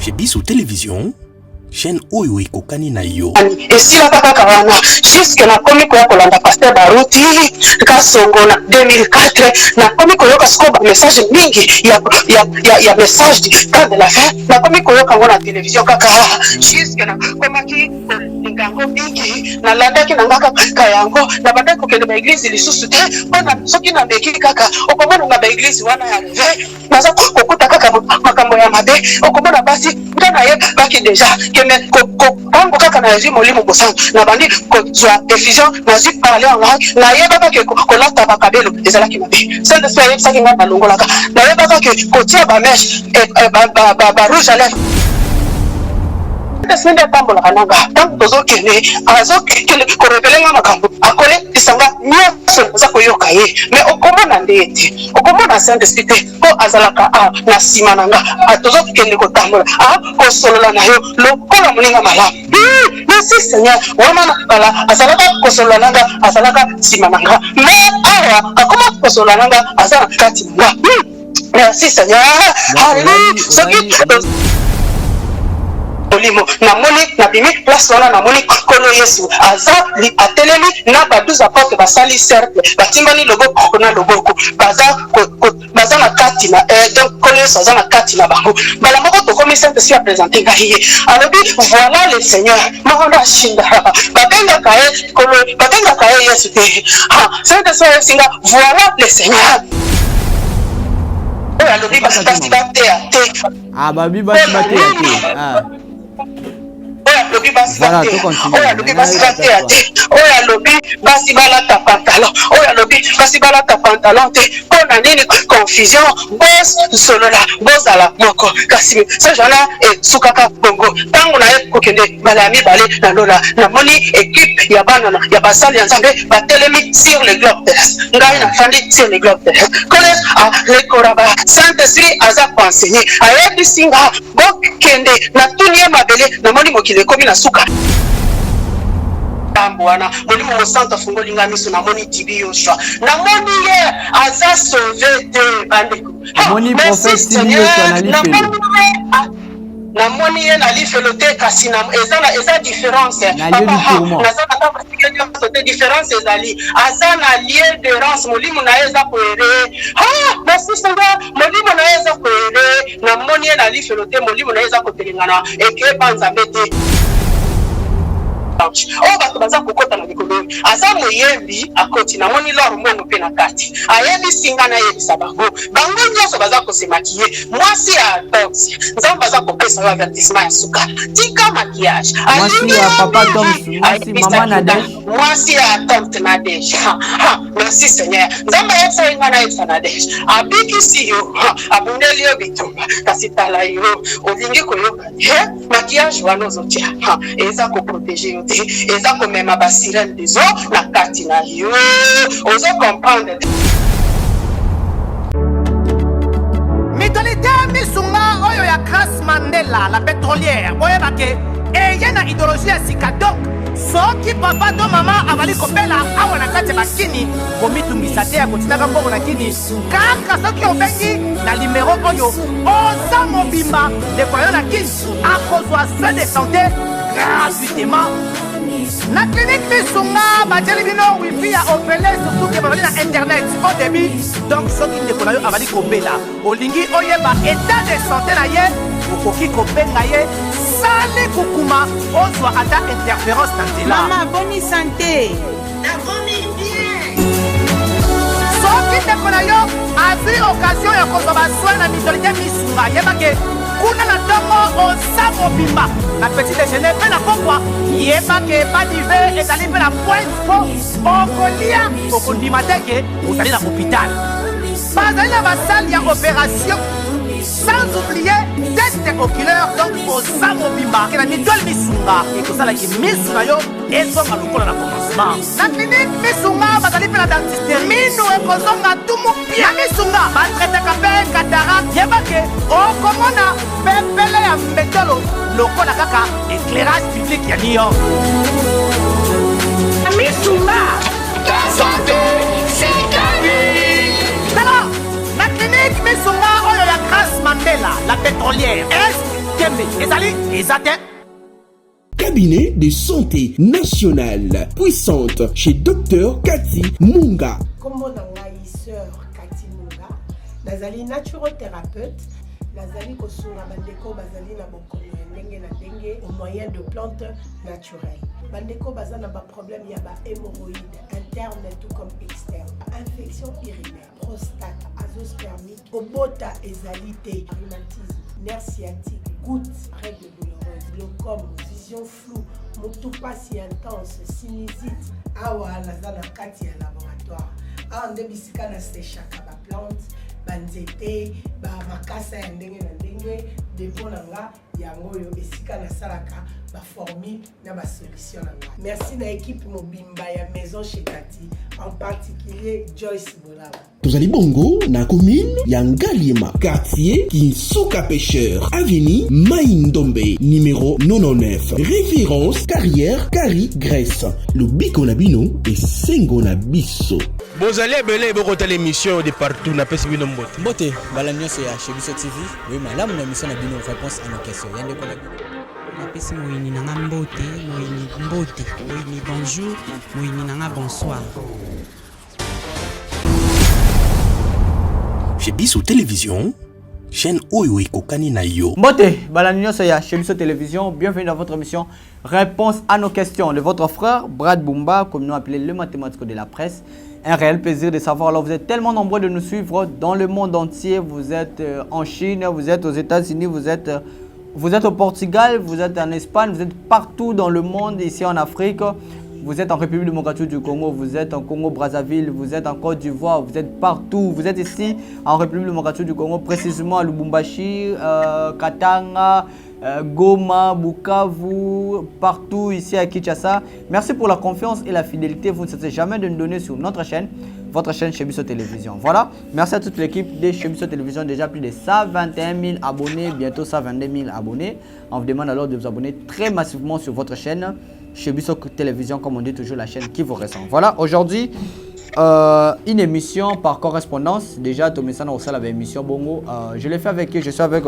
Chez biso télévision, chaîne oyo ekokani na yo. Esilaka kaka wana jusque nakomi koya kolanda pasteur Baruti Kasongo na 2004. Nakomi koyoka sikoyo ba message mingi ya message du temps de la fin. Nakomi koyoka yango na télévision kaka jusque nakomaki kolinga yango mingi. Nalandaki na nga kaka yango, nabandaki kokende ba église lisusu te, mpona soki nameki kaka okomona nga ba église wana ya réveil, naza kokuta kaka makambo ya mabe. Okomona basi nga nayebaki déjà keme ntango kaka nazwi Molimo Mosantu, nabandi kozwa effusion, nazwi parler en langue. Nayebaka ke kolata bakabelo ezalaki mabe. Saint Esprit ayebisaki ngai, nalongolaka. Nayebaka ke kotia ba mèches, ba rouge à lèvre. Esprit nde atambolaka na nga. Ntango tozokende, azokende korévéler nga makambo, akolekisa nga nyonso. Naza koyoka ye, mais okomona nde ye te, okomona Saint Esprit te, mpo azalaka a na nsima na nga. Tozokende kotambola, a kosolola na yo lokola moninga malamu. Merci Seigneur. Wana na kala azalaka kosolola na nga, azalaka nsima na nga, mais awa akoma kosolola na nga, aza na kati na nga. Merci Seigneur, alleluya. Soki molimo namoni, nabimi place wana, namoni Nkolo Yesu aza atelemi na ba 12 apôtre, basali cercle, batimbani loboko na loboko, baza na kati na donc Nkolo Yesu aza na kati na bango. Mbala moko tokomi, Saint Esprit aprésenter ngai ye, alobi: "Voilà le Seigneur moko ashinda." Babengaka ye Nkolo, babengaka ye Yesu te. Saint Esprit ayebisi nga: "Voilà le Seigneur oyo alobi basi bateya te." Ah, babi basi bateya te, ah. Oyo alobi basi bateya, oyo alobi basi bateya te, oyo alobi basi balata pantalon, oyo alobi basi balata pantalon te, mpo na nini confusion? Bosolola, bozala moko. Kasi message wana esukaka bongo. Ntango na ye kokende mbala ya mibale na lola, namoni équipe ya bana ya basali ya Nzambe batelemi sur le globe terrestre. Ngai nafandi sur le globe terrestre. Collège lekoraba, Saint Esprit aza koenseigner, ayebisi nga: "Bokende." Natuni ye mabele, namoni mokili ekomi na suka. Ntambo wana Molimo Mosantu afungoli nga miso, namoni Tibi Yoshua, namoni ye aza sauvé te, bandeko. Omoni prophète Tibi Yoshua na lifelo? Namoni ye na lifelo te, kasi eza différence. Naza na ndako esika nyonso te, différence ezali, aza na lieu d'errance, molimo na ye eza koerrer. Merci Seigneur. Molimo na ye eza koerrer. Namoni ye na lifelo te, molimo na ye eza kotelengana, ekeba Nzambe te. Oyo bato baza kokɔta na likolo oyo aza moyembi, akoti, namoni lor mbongo mpe na kati. Ayebisi nga nayebisa bango, bango nyonso baza kosemaki ye mwasi ya Tox. Nzambe aza kopesa yo avertissement ya suka: tika maquillage. Mwasi ya papa Toms, mwasi mama Nadege. Mwasi ya tante Nadege. Merci Seigneur. Nzambe ayebisa ye nga nayebisa Nadege: abikisi yo, abundeli yo bitumba, kasi tala yo, olingi koyoka te. Maquillage wana ozotia eza koprotéger yo te, eza komema basirène des eaux na kati na yo. Ozo comprendre te. Mutualité Misunga oyo ya Grâce Mandela la pétrolière, boyeba ke eye na idéologie ya sika. Donc soki papa to mama azali kobela awa na kati ya bakini, komitungisa te ya kotindaka mbongo na kini. Kaka soki obengi na nimero oyo, oza mobimba, ndeko yo na kini akozwa soin de santé gratuitement na clinique Misunga. Batieli bino wifi ya ofele, surtout ke bazali na internet au débit. Donc soki ndeko na yo azali kobela, olingi oyeba état de santé na ye, okoki kobenga ye sali kukuma, ozwa ata interférence na nzela. Mama, boni santé? Nakomi bien. Soki ndeko na yo azwi occasion ya kozwa basoin na mutualité Misunga, yebake kuna na ntongo oza mobimba, na petit déjeuner mpe na pokwa, yebake badive ezali mpe na pointe, mpo okolia, okondima te ke ozali na hôpital. Bazali na basalle ya opération, sans oublier test oculaire. Donc oza mobimba ke na mutuelle Misunga, ekosalaki misu na yo ezonga lokola na commencement. Na clinique Misunga bazali mpe na dentiste, minu ekozonga tumu pia. Misunga batraitaka mpe cataracte. Yebake okomona pepele ya mbetolo lokola kaka éclairage public ya New York. Misunga. Santé, c'est la vie. Tala, na clinique Misunga oyo ya Grâce Mandela la pétrolière, est Tembe ezali eza te. Cabinet de santé nationale puissante chez Docteur Cathy Munga. Kombo na ngai sœur Cathy Munga, nazali naturothérapeute, nazali kosunga bandeko bazali na bokono ya ndenge na ndenge au moyen de plantes naturelles. Bandeko baza na ba problème ya ba hémorroïdes interne tout comme externe, infection urinaire, prostate, azoospermique, kobota ezali te, rhumatisme, nerf sciatique, goutte, règle douloureuse, glaucome, vision floue, mutu pasi intense, sinusite. Awa naza na kati ya laboratoire. Awa nde bisika na sechaka ba plante, ba nzete, ba makasa ya ndenge na ndenge. Depot na nga yango oyo esika nasalaka ba formule na ba solution na nga. Merci na equipe mobimba ya Maison chez Cathy, en particulier Joyce Bolaba. Tozali bongo na commune ya Ngaliema, quartier Kinsuka Pêcheur, avenue Mai Ndombe, numéro 99, référence Carrière Kari Grèce. Lobiko na bino esengo na biso. Bozali ebele bokotala émission de partout, napesi bino mbote. Mbote mbala nyonso ya Chez Biso TV, boye malamu na émission na bino Réponse à nos questions. Ya ndeko na bino. Napesi moyini na nga mbote, moyini mbote, moyini bonjour, moyini na nga bonsoir. Chez Biso Télévision, chaîne oyo ekokani na yo. Mbote, balandi nyonso ya Chez Biso Télévision, bienvenue dans votre émission Réponse à nos questions de votre frère Brad Bumba, comme nous appelé le mathématique de la presse. Un réel plaisir de savoir. Alors, vous êtes tellement nombreux de nous suivre dans le monde entier. Vous êtes en Chine, vous êtes aux États-Unis, vous êtes au Portugal, vous êtes en Espagne, vous êtes partout dans le monde, ici en Afrique. Vous êtes en République démocratique du Congo, vous êtes en Congo-Brazzaville, vous êtes en Côte d'Ivoire, vous êtes partout. Vous êtes ici en République démocratique du Congo, précisément à Lubumbashi, Katanga, Goma, Bukavu, partout ici à Kinshasa. Merci pour la confiance et la fidélité. Vous ne cessez jamais de nous donner sur notre chaîne, votre chaîne Chez Biso Télévision. Voilà, merci à toute l'équipe de Chez Biso Télévision. Déjà plus de 121 000 abonnés, bientôt 122 000 abonnés. On vous demande alors de vous abonner très massivement sur votre chaîne Chez Biso Télévision, comme on dit toujours, la chaîne qui vous ressemble. Voilà, aujourd'hui, une émission par correspondance. Déjà, Tomesana Osala avait émission Bongo. Je l'ai fait avec eux. Je suis avec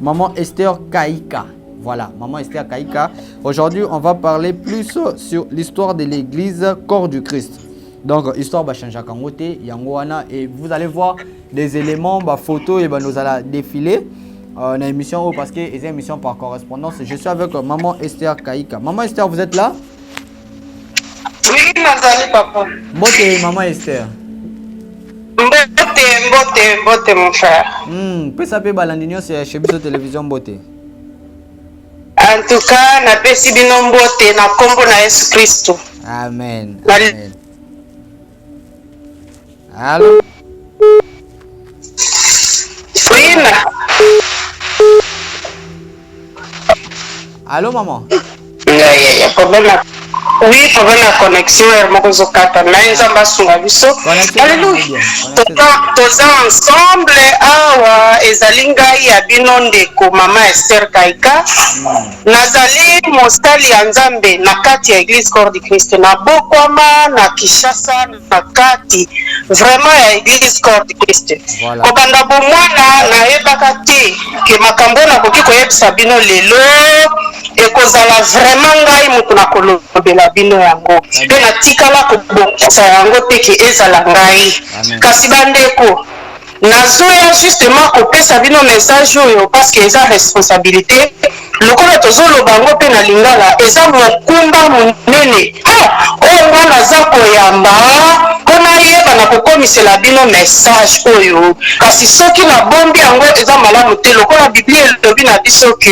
maman Esther Kaika. Voilà, maman Esther Kaika. Aujourd'hui, on va parler plus sur l'histoire de l'église Corps du Christ. Donc, histoire ba changer yango te, yango wana, et vous allez voir des éléments, ba photos et ba nous allons défiler na émission parce que c'est une émission par correspondance. Je suis avec maman Esther Kaika. Maman Esther, vous êtes là? Oui, nazali papa. Mbote maman Esther. Mbote, mbote, mbote mon frère. Pesa pe balandi nyonso ya Chez Biso Télévision mbote. En tout cas, napesi bino mbote na kombo na Yesu Kristo. Amen. Amen. Allô? Oui, na. Allô maman? Ya problème ya, oui, problème ya connexion heure moko ezokata na ye. Nzambe asunga biso. Alleluia. Toza ensemble awa, ezali ngai ya bino ndeko mama Ester Kaika. Nazali mosali ya Nzambe na kati ya Église Corps du Christ. Nabokwama na Kinshasa, na kati vraiment ya Église Corps du Christ. Kobanda bomwana, nayebaka te ke makambo oyo nakoki koyebisa bino lelo ekozala vraiment ngai moto nakolobela bino yango, mpe natikala kobongisa yango te ke ezala ngai. Kasi bandeko, nazoya justement kopesa bino message oyo parce que eza responsabilité. Lokola tozoloba yango mpe na lingala, eza mokumba monene oyo nga naza koyamba mpo nayeba na kokomisela bino message oyo. Kasi soki nabombi yango, eza malamu te. Lokola Biblia elobi na biso ke,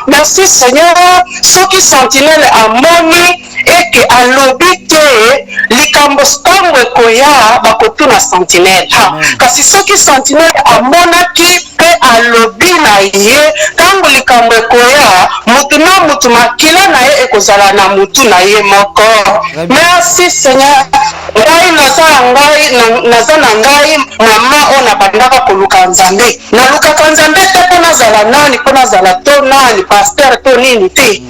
merci Seigneur, soki sentinelle amoni eke alobi te likambo, ntango ekoya bakotuna sentinelle. Kasi soki sentinelle amonaki mpe alobi na ye, ntango likambo ekoya, mutu na mutu makila na ye ekozala na mutu na ye moko. Merci Seigneur. Ngai naza na ngai, naza na ngai mama oyo nabandaka koluka Nzambe. Nalukaka Nzambe te mpo nazala nani, mpo nazala to nani, pasteur to nini te.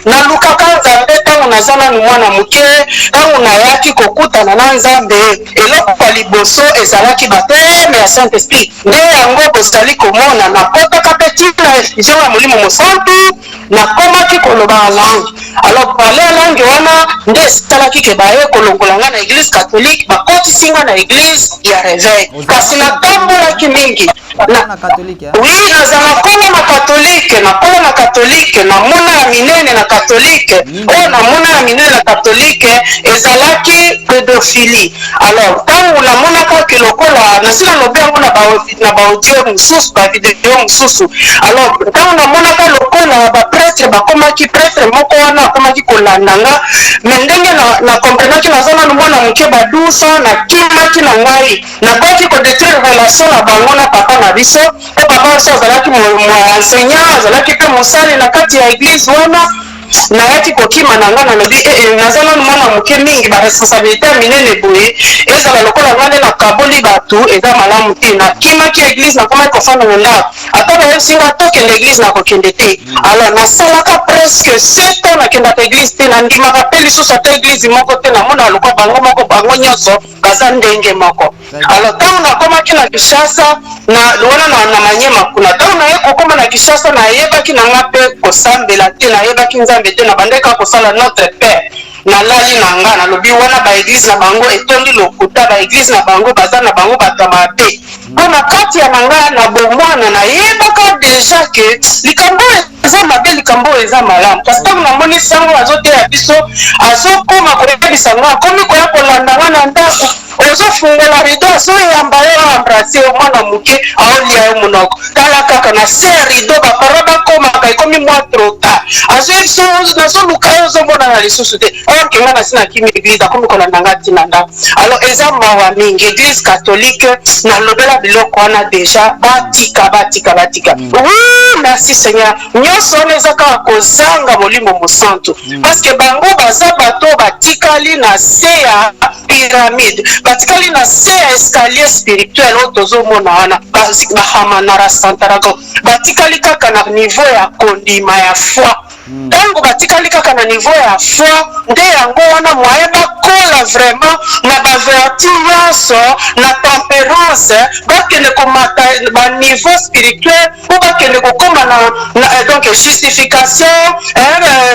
Nalukaka Nzambe ntango naza nanu mwana moke. Ntango nayaki kokutana na Nzambe, eloko ya liboso ezalaki baptême ya Saint Esprit. Nde yango bozali komona, nakotaka mpe ntina. infusion ya Molimo Mosantu, nakomaki koloba na langue. Alors parler ya langue wana nde esalaki ke baye kolongola nga na église catholique, bakotisi nga na église ya réveil. Kasi natambolaki mingi na catholique. Oui, nazala kolo na catholique, nakola na catholique, namona ya minene na catholique. Oyo namona ya minene na catholique ezalaki pédophilie. Alors ntango namonaka ke lokola nasi nalobi yango na baaudio mosusu, bavideo mosusu, alors ntango namonaka lokola baprêtre bakomaki, prêtre moko wana akomaki kolanda nga, mais ndenge na comprenaki naza nanu mwana moke, ba 12 ans, nakimaki na ngai, nakoki kodétruire relation na bango na papa na biso, mpo papa biso azalaki enseignant, azalaki mpe mosali na kati ya église wana. Nayaki kokima na nga, nalobi ee, naza nanu mwana moke mingi, baresponsabilité ya minene boye ezala lokola nga nde nakaboli bato, eza malamu te. Nakimaki église, nakomaki kofanda na ndako. Ata bayebisi nga tokende église, nakokende te. Alors nasalaka presque 7 ans nakendaka église te, nandimaka mpe lisusu ata église moko te. Namona lokola bango moko, bango nyonso baza ndenge moko. Alors ntango nakomaki na Kinshasa, na wana na Manyema kuna, ntango naye kokóma na Kinshasa, nayebaki na nga mpe kosambela te, nayebaki Nzambe te, nabandaki kaka kosala Notre Père. Nalali na nga, nalobi wana baéglise na bango etondi lokuta, baéglise na bango baza na bango bato ya mabe. Mpo na kati ya na nga na bomwana, nayebaka déjà ke likambo oyo eza mabe, likambo oyo eza malamu. Kasi ntango namoni sango azoteya biso, azokoma koyebisa nga, akomi koya kolanda nga na ndako, ozofungola rideau, azoyamba yo, aembrasser yo, mwana moke aolia yo monoko. Tala kaka na se ya rideau, baparents bakomaka, ekomi mwa trop tard. Azoyebi nazoluka yo, ozomonana lisusu te, or ke nga nasi nakimi église. Akomi kolanda nga ntina ndako. Alors eza mawa mingi, église catholique, nalobela biloko wana déjà, batika, batika, batika. Oui, merci Seigneur. Nyonso wana eza kaka kozanga Molimo Mosantu, parce que bango baza bato batikali na se ya pyramide, batikali na se ya escalier spirituel oyo tozomona wana, bahamanara santarago, batikali kaka na niveau ya kondima ya foi. Ntango batikali kaka na niveau ya foi, nde yango wana moye bakola vraiment na bavertu nyonso, na tempérance, bakende komata baniveau spirituel mpo bakende kokóma na donc justification,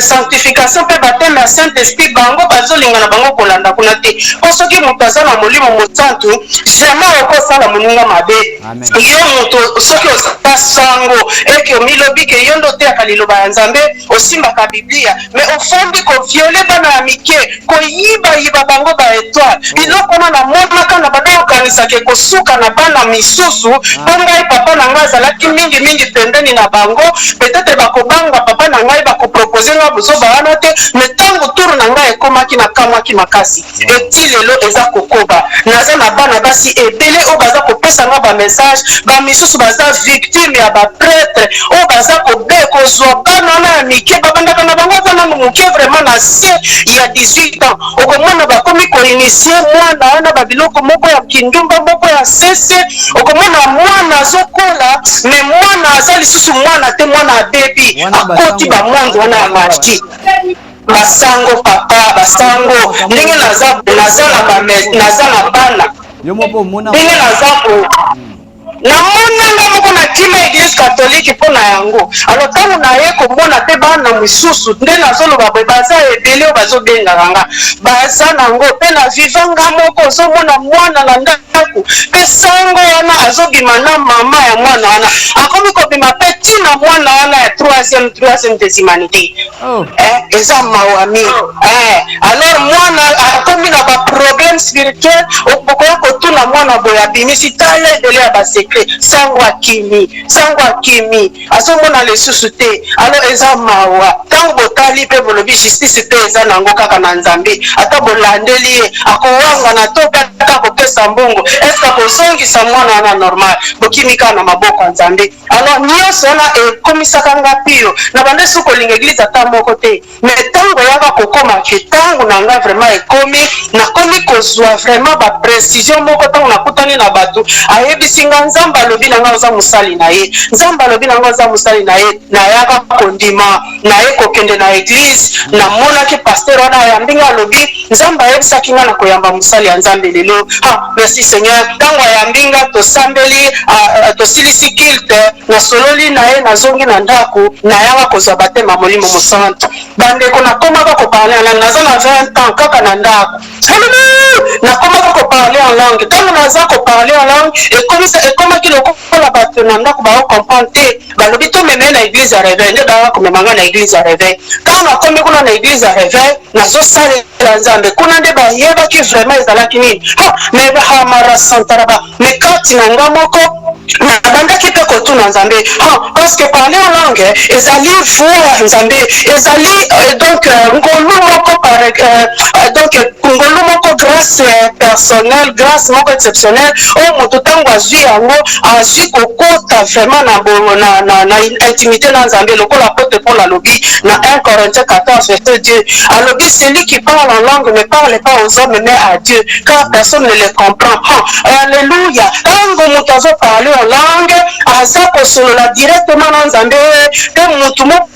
sanctification mpe baptême ya Saint Esprit. Bango bazolinga na bango kolanda kuna te, mpo soki moto aza na Molimo Mosantu, jamais okosala moninga mabe. Yo moto, soki oza sango, eke omilobi ke yo nde oteyaka liloba ya Nzambe, osimbaka Biblia, mais ofandi kovioler bana ya mike, koyibayiba bango baétoile, biloko wana namonaka na banda kokanisaka ekosuka na bana misusu, mpo ngai papa na ngai azalaki mingimingi pembeni na bango, peut-être bakobanga papa na ngai, bakoproposer ngai bozoba wana te. Mais ntango tour na ngai ekomaki, nakamwaki makasi. Eti lelo eza kokoba. Naza na bana basi ebele oyo baza kopesa nga bamessage, bamisusu baza victime ya baprêtre oyo baza kobe kozwa bana wana ya mike, babandaka na bango aza nanu moke, vraiment na se ya 18 ans. Okomona bakomi koinitier mwana wana babiloko moko ya kindumba, moko ya sese. Okomona mwana azokola, mais mwana aza lisusu mwana te, mwana abebi, akoti bamonde wana ya magie. Basango, papa, basango, ndenge naza, naza na bana, ndenge naza, namona nga moko nakima église catholique mpo na yango. Alors ntango naye komona mpe bana mosusu, nde nazoloba boye, baza ebele oyo bazobengaka nga, baza nango mpe na viva nga moko. Ozomona mwana na ndako mpe sango wana azobima na mama ya mwana wana, akomi kobima mpe ntina mwana wana ya troisième des humanités. Oh. Eh, eza mawa mingi. Eh, alors mwana akomi na baproblème spirituel. Okoya kotuna mwana boye, abimisi tala ebele ya basecret. Sango akimi, sango akimi, azomona lisusu te. Alors eza mawa. Ntango botali mpe bolobi justice mpe eza nango kaka na Nzambe, ata bolandeli ye, akowangana to mpe ata akopesa mbongo, est-ce akozongisa mwana wana normal? Bokimi kaka na maboko ya Nzambe. Alors nyonso wana ekomisaka nga pio na bande soki kolinga église ata moko te. Mais ntango eyaka kokóma ke ntango na nga vraiment ekomi, nakomi kozwa vraiment baprécision moko. Ntango nakutani na bato, ayebisi nga Nzambe alobi na nga oza mosali na ye, Nzambe alobi na nga oza mosali na ye. Nayaka kondima, naye kokende na église, namonaki pasteur wana ayambi nga, alobi Nzambe ayebisaki nga na koyamba mosali ya Nzambe lelo. Ah, merci Seigneur. Ntango ayambi nga, tosambeli, tosilisi culte, nasololi na ye, nazongi na ndako, nayaka kozwa baptême ya Molimo Mosantu. Bandeko, nakomaka koparler en langue, naza na 20 ans kaka na ndako. Nakomaka koparler en langue. Ntango naza koparler en langue, ekomisa ekomaki lokola bato na ndako baocomprendre te. Balobi tomema ye na église ya réveil. Nde bayaka komema nga na église ya réveil. Ntango nakomi kuna na église ya réveil, nazosalela Nzambe kuna, nde bayebaki vraiment ezalaki nini. Ha, mais hamara santaraba, mais kati na nga moko nabandaki mpe kotuna Nzambe, ha, parce que parler en langue ezali voix ya Nzambe, ezali donc ngolu moko par donc ngolu moko, grâce personnelle, grâce moko exceptionnelle oyo moto ntango azwi yango, azwi kokota vraiment na, bo, na, na, na intimité na Nzambe. Lokola apôtre Paul alobi na 1 Corinthiens 14 verset 2, alobi: "Celui qui parle en langue ne parle pas aux hommes mais à Dieu, car personne ne le comprend." Ha, alléluia! Ntango moto azoparler en langue, aza kosolola directement na Nzambe, mpe motu moko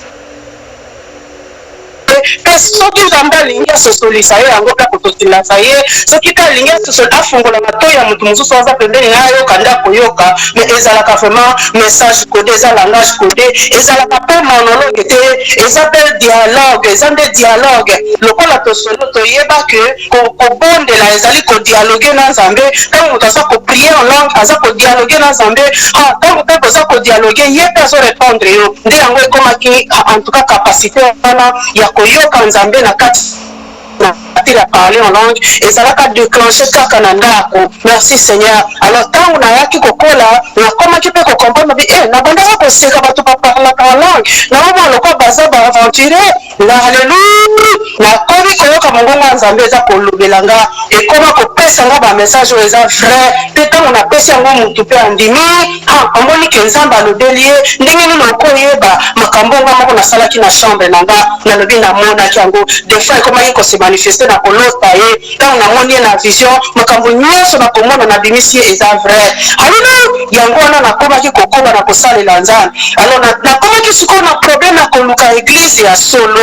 mpe soki Nzambe alingi asosolisa ye yango, mpe akotosilasa ye. Soki mpe alingi afungola matoi ya motu mosusu aza pembeni na ayoka, nde akoyoka. Mais ezalaka vraiment message codé, eza langage codé, ezalaka mpe monologue te, eza mpe dialogue, eza nde dialogue. Lokola tosolo toyeba ke kobondela ezali kodialoguer na Nzambe. Ntango moto aza koprier en langue, aza kodialoguer na Nzambe. Ntango mpe boza kodialoguer, ye mpe azorépondre yo. Nde yango ekomaki, en tout cas, capacité wana ya koyoka Nzambe na kati na partir ya parler en langue ezalaka déclenché kaka na ndako. Merci Seigneur. Alors ntango nayaki kokola, nakomaki mpe kocomprendre bi nabandaka koseka bato baparlaka en langue, naomona lokola baza baaventurier na alleluia. Nakomi koyoka mongongo ya Nzambe eza kolobela nga, ekoma kopesa nga bamessage oyo eza vrai. Mpe ntango napesi yango motu mpe andimi, omoni ke Nzambe alobeli ye. Ndenge nini okoyeba makambo nga moko nasalaki na chambre na nga? Nalobi namonaki yango. Des fois ekomaki kose manifester na kolota ye. Ntango namoni ye na vision, makambo nyonso nakomona, nabimisi ye, eza vrai. Alelo yango wana nakomaki kokoba na kosalela Nzambe. Alors nakomaki sikoyo na problème ya koluka église ya solo.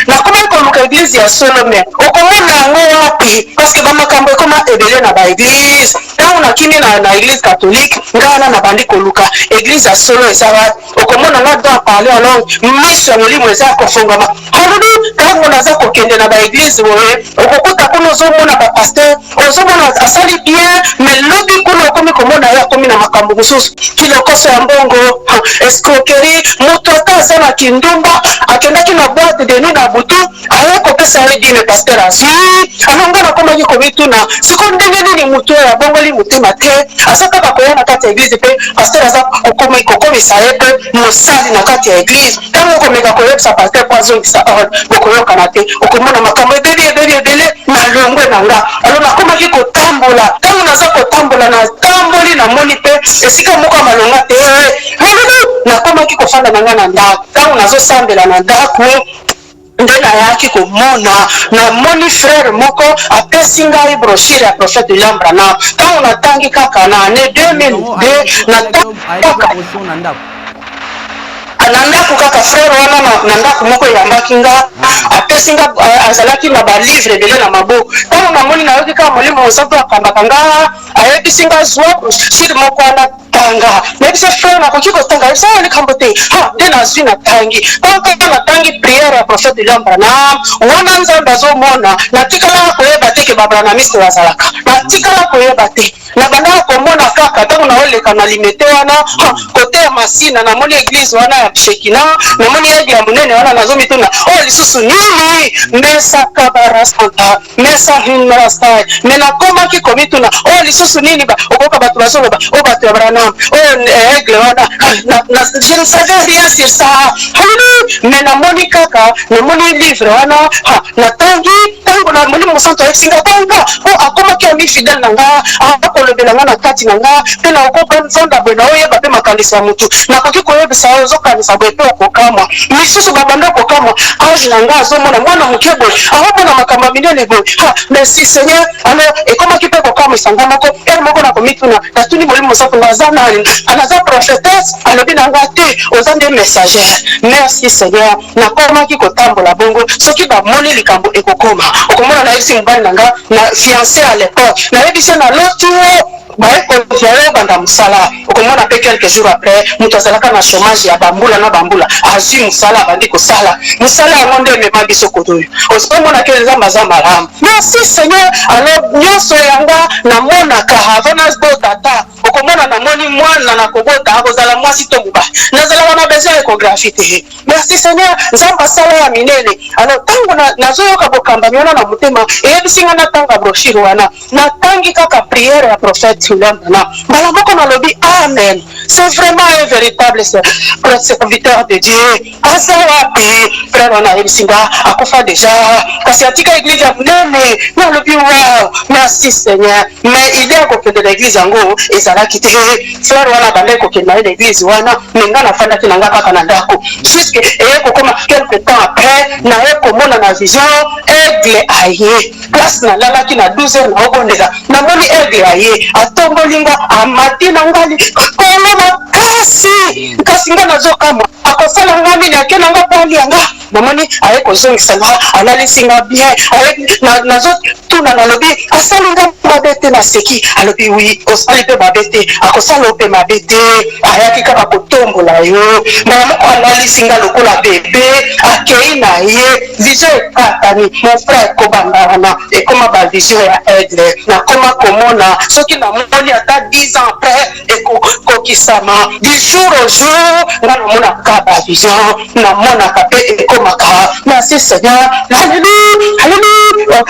Nakomaki koluka église ya solo, mais okomona yango wapi? Parce que bamakambo ekoma ebele na baéglise. Ntango nakimi na église catholique, ngai wana nabandi koluka église ya solo eza wapi. Okomona nga don parler en langue, miso ya molimo eza ya kofungama. Alobi ntango naza kokende na baéglise boye, okokuta kuna ozomona bapasteur, ozomona asali bien, mais lobi kuna okomi komona ye akomi na makambo mosusu, kilokoso ya mbongo, escroquerie. Moto ata aza na kindumba, akendaki na boîte de nuit na butu, aye kopesa ye dîme, pasteur azwi. Alors nga nakomaki komituna siko ndenge nini motu oyo abongoli motema te, aza kaka koya na kati ya église, mpe pasteur aza kokomisa ye mpe mosali na kati ya église. Ntango okomeka koyebisa pasteur mpo azongisa ordre, bokoyokana te. Okomona makambo ebebi, ebebi ebele na longwe na nga. Alors nakomaki kotambola. Ntango naza kotambola, natamboli, namoni mpe esika moko ya malonga te. Nakomaki kofanda na nga na ndako. Ntango nazosambela na ndako, nde nayaki komona, namoni frère moko apesi ngai brochure ya prophète William Branham. Ntango natangi kaka na année 2002, natangi kaka na ndako kaka frère wana na ndako moko eyambaki nga, apesi nga, azalaki na balivre ebele na maboko. Ntango namoni, nayoki kaka Molimo Mosantu akambaka nga, ayebisi nga: "Zwa brochure moko wana, tanga." Nayebisi: "Frère, nakoki kotanga?" Ayebisi: "Oyo likambo te." Ha, nde nazwi, natangi. Ntango kaka natangi prière ya prophète William Branham wana, Nzambe azomona, natikalaka koyeba te ke babranhamiste bazalaka. Natikala koyeba te. Nabandaka komona kaka ntango naoleka na Limete wana, kote ya Masina, namoni église wana ya Shekina, namoni aigle ya monene wana. Nazomituna oyo lisusu nini, mesaka barasanta mesa hinrastai. Mais nakomaki komituna oyo lisusu nini, okoka bato bazoloba oyo bato ya Branham, oyo aigle wana. Je ne savais rien sur ça. Mais namoni kaka, namoni livre wana, natangi. Ntango namoni, Mosantu ayebisi nga: "Tanga." Po akomaki ami fidèle na nga, akolobela nga na kati na nga mpe nakoka nzonda boye, naoyeba mpe makanisi ya motu. Nakoki koyebisa oyo ozokanisa boye mpe okokamwa. Misusu babanda kokamwa âge na nga, azomona mwana moke boye, aomona makambo ya minene boye. Ha, merci Seigneur. Alors ekomaki mpe kokamwisa nga moko. Heure moko nakomituna, natuni Molimo Mosantu: "Nga aza nani? Naza prophétesse?" Alobi na nga: "Te, oza nde messagère." Merci Seigneur. Nakomaki kotambola bongo. Soki bamoni likambo ekokoma Okomona nayebisi mobali na nga na fiancé à l'époque, nayebisi ye naloti yo baye kozwa yo obanda mosala. Okomona mpe quelques jours après, moto azalaka na chômage ya bambula na bambula azwi mosala, abandi kosala mosala yango nde emema biso koto oyo. Ozomona ke Nzambe aza malamu. Merci Seigneur. Alors nyonso yanga namonaka avant nabota, ata okomona namoni mwana na kobota akozala mwasi to mobali, nazalaka na besoin ya échographie te. Merci Seigneur, Nzambe asala ya minene. Alors ntango nazoyoka bokambami wana na motema, eyebisi nga natanga brochure wana. Natangi kaka prière ya prophète William Branham, mbala moko nalobi amen. C'est vraiment un véritable serviteur de Dieu. Aza wapi frère wana? Ayebisi nga akufa déjà, kasi atika église ya monene. Nalobi wow, merci Seigneur. Mais idée ya kokende na église yango ezalaki te. Frère wana abandaki kokende na ye na église wana, mais nga nafandaki na nga kaka na ndako, jusque eye kokoma quelque temps après, naye komona na vision aigle aye place nalalaki na 12 heures, naobondela, namoni aigle aye, atomboli nga, amati na ngali kolo makasi. Kasi nga nazokamwa, akosala nga nini? Ake na nga po alia nga. Namoni aye kozongisa nga, alalisi nga bien. Nazotuna, nalobi asali nga mabe te? Naseki, alobi oui, osali mpe mabe te, akosala mpe mabe te, ayaki kaka kotombola yo. Mbala moko alalisi nga lokola bebe, akei na ye. Vision ekatani, mon frère. Kobanda wana ekoma bavision ya aigle nakoma komona. Soki namoni ata 10 ans après, ekokokisama du jour au jour. Nga namonaka bavision, namonaka mpe ekomaka. Merci Seigneur, alléluia, alléluia.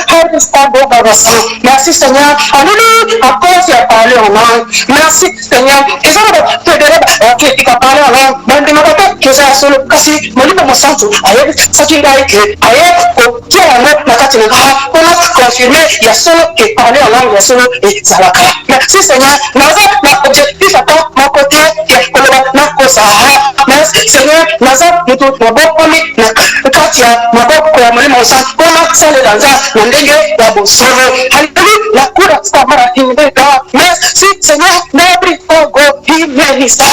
Merci Seigneur, alléluia, à cause ya parler en langue. Merci Seigneur. Eza na bato ebele bakritika parler en langue, bandimaka te eza ya solo, kasi Molimo Mosantu ayebisaki ngai ke aye kotia yango na kati na ngai mpona confirmer ya solo ke parler en langue ya solo ezalaka. Merci Seigneur. Naza na objectif ata moko te ya koloba nakosa. Merci Seigneur. Naza motu nabokomi na kati ya maboko ya Molimo Mosantu mpona salela Nzambe na ndenge ya bosolo. Haleluya, nakura samara hindeka. Merci Seigneur. Nabrikogo himenisa,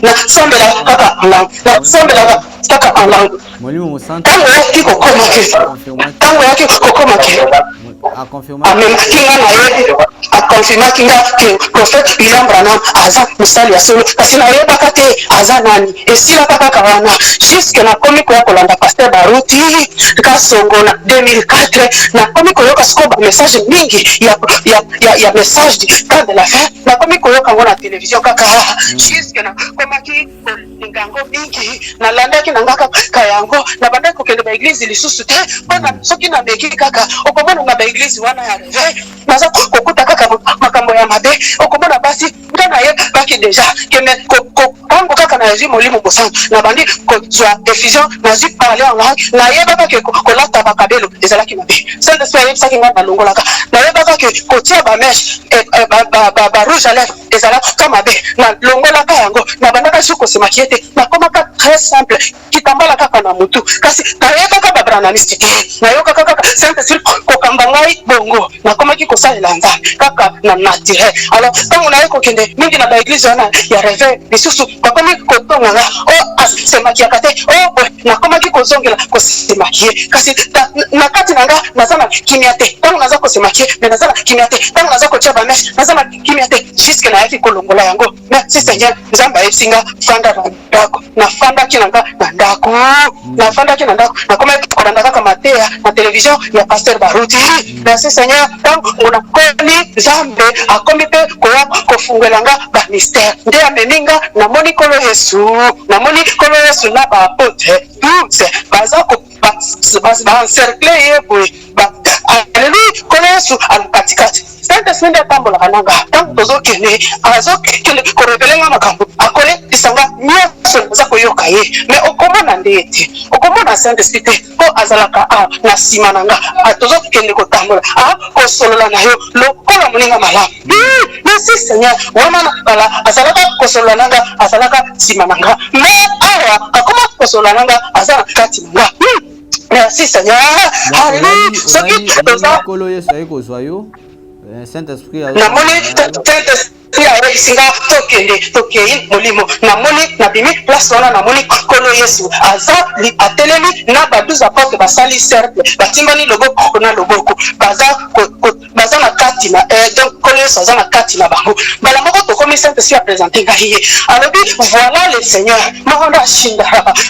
nasambela kaka en langue, nasambelaka kaka en langue. Molimo Mosantu Ntango eyaki kokoma ke, ntango eyaki kokoma ke amemaki nga na ye, akonfirmaki nga ke prophète William Branham aza mosali ya solo, kasi nayebaka te aza nani. Esilaka kaka wana, jusque nakomi koya kolanda pasteur Baruti Kasongo na 2004. Nakomi koyoka sikoyo bamessage mingi ya message du temps de la fin. Nakomi koyoka yango na télévision kaka, jusque nakomaki kolinga yango mingi. Nalandaki na nga kaka yango, nabandaki kokende baéglise lisusu te, mpona soki nameki kaka, okomona na baéglise wana ya réveil, naza kokuta kaka makambo ya mabe. Okomona basi, nga nayebaki déjà ke me ntango kaka nazwi Molimo Mosantu, nabandi kozwa décision, nazwi parler en langue. Nayebaka ke kolata bakabelo ezalaki mabe, Saint Esprit ayebisaki ngai, nalongolaka. Nayebaka ke kotia bamèches, barouge à lèvre ezalaka mabe, nalongolaka yango. Nabandaka su kosemaquiller te, nakomaka très simple, kitambala kaka na motu. Kasi nayebaka babranhamiste te, nayokaka kaka Saint Esprit kokamba ngai bongo. Nakomaki kosalela Nzambe kaka na naturel. Alors ntango naye kokende mingi na baéglise wana ya réveil lisusu, bakomi kotonga nga o asemaquillaka te o boye. Nakomaki kozongela kosemaquiller, kasi na kati na nga naza na kimia te. Ntango naza kosemaquiller, mais naza na kimia te. Ntango naza kotia bamèches, naza na kimia te, jusque nayaki kolongola yango. Merci Seigneur. Nzambe ayebisi nga fanda na ndako. Nafandaki na nga na ndako, nafandaki na ndako, nakomaki kolanda kaka mateya na télévision ya pasteur Baruti. Merci Seigneur. Ntango nakomi, Nzambe akomi mpe koya kofungwela nga bamystère nde amemi nga, namoni Nkolo Yesu, namoni Nkolo Yesu na baapôtre 12 baza baencercle ye boye. Aleluya, Nkolo Yesu katikati, Saint Esprit nde atambolaka na nga. Ntango tozokende, azokende korévéler nga makambo, akolekisa nga nyonso, naza koyoka ye. Mais okomona nde ye te, okomona Saint Esprit te, mpo azalaka a na nsima na nga. Tozokende kotambola, kosolola na yo lokola moninga malamu. Merci Seigneur. Wana na kala azalaka kosolola na nga, azalaka nsima na nga, mais awa akoma kosolola na nga, aza na kati na nga. Merci Seigneur, alleluya. Soki toza Nkolo Yesu aye kozwa yo. Saint-Esprit Namoni Saint-Esprit ayebisi nga tokende, tokei molimo. Namoni nabimi place wana, namoni Nkolo Yesu aza atelemi na ba 12 apôtres, basali cercle, batimbani loboko na loboko, baza baza na kati na donc Nkolo Yesu aza na kati na bango. Mbala moko tokomi, Saint-Esprit a présenter ngai ye, alobi: "Voilà le Seigneur." Moko nde ashinda,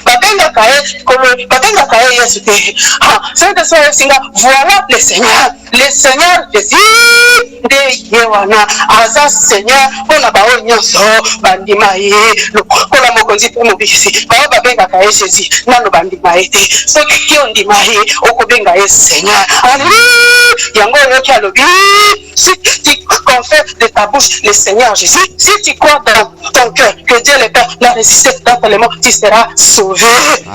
babengaka ye Nkolo, babengaka ye Yesu te. Saint-Esprit ayebisi nga: "Voilà le Seigneur, le Seigneur Jésus." Nde ye wana aza Seigneur mpona baoyo nyonso bandima ye lokola mokonzi mpe mobikisi. Baoyo babengaka ye Jésus nano bandima ye te. Soki ondima ye, okobenga ye Seigneur. Alleluya! Yango oyoki alobi: "Si tu confesses de ta bouche le Seigneur Jésus, si tu crois dans ton cœur que Dieu le Père l'a ressuscité d'entre les morts, tu seras sauvé."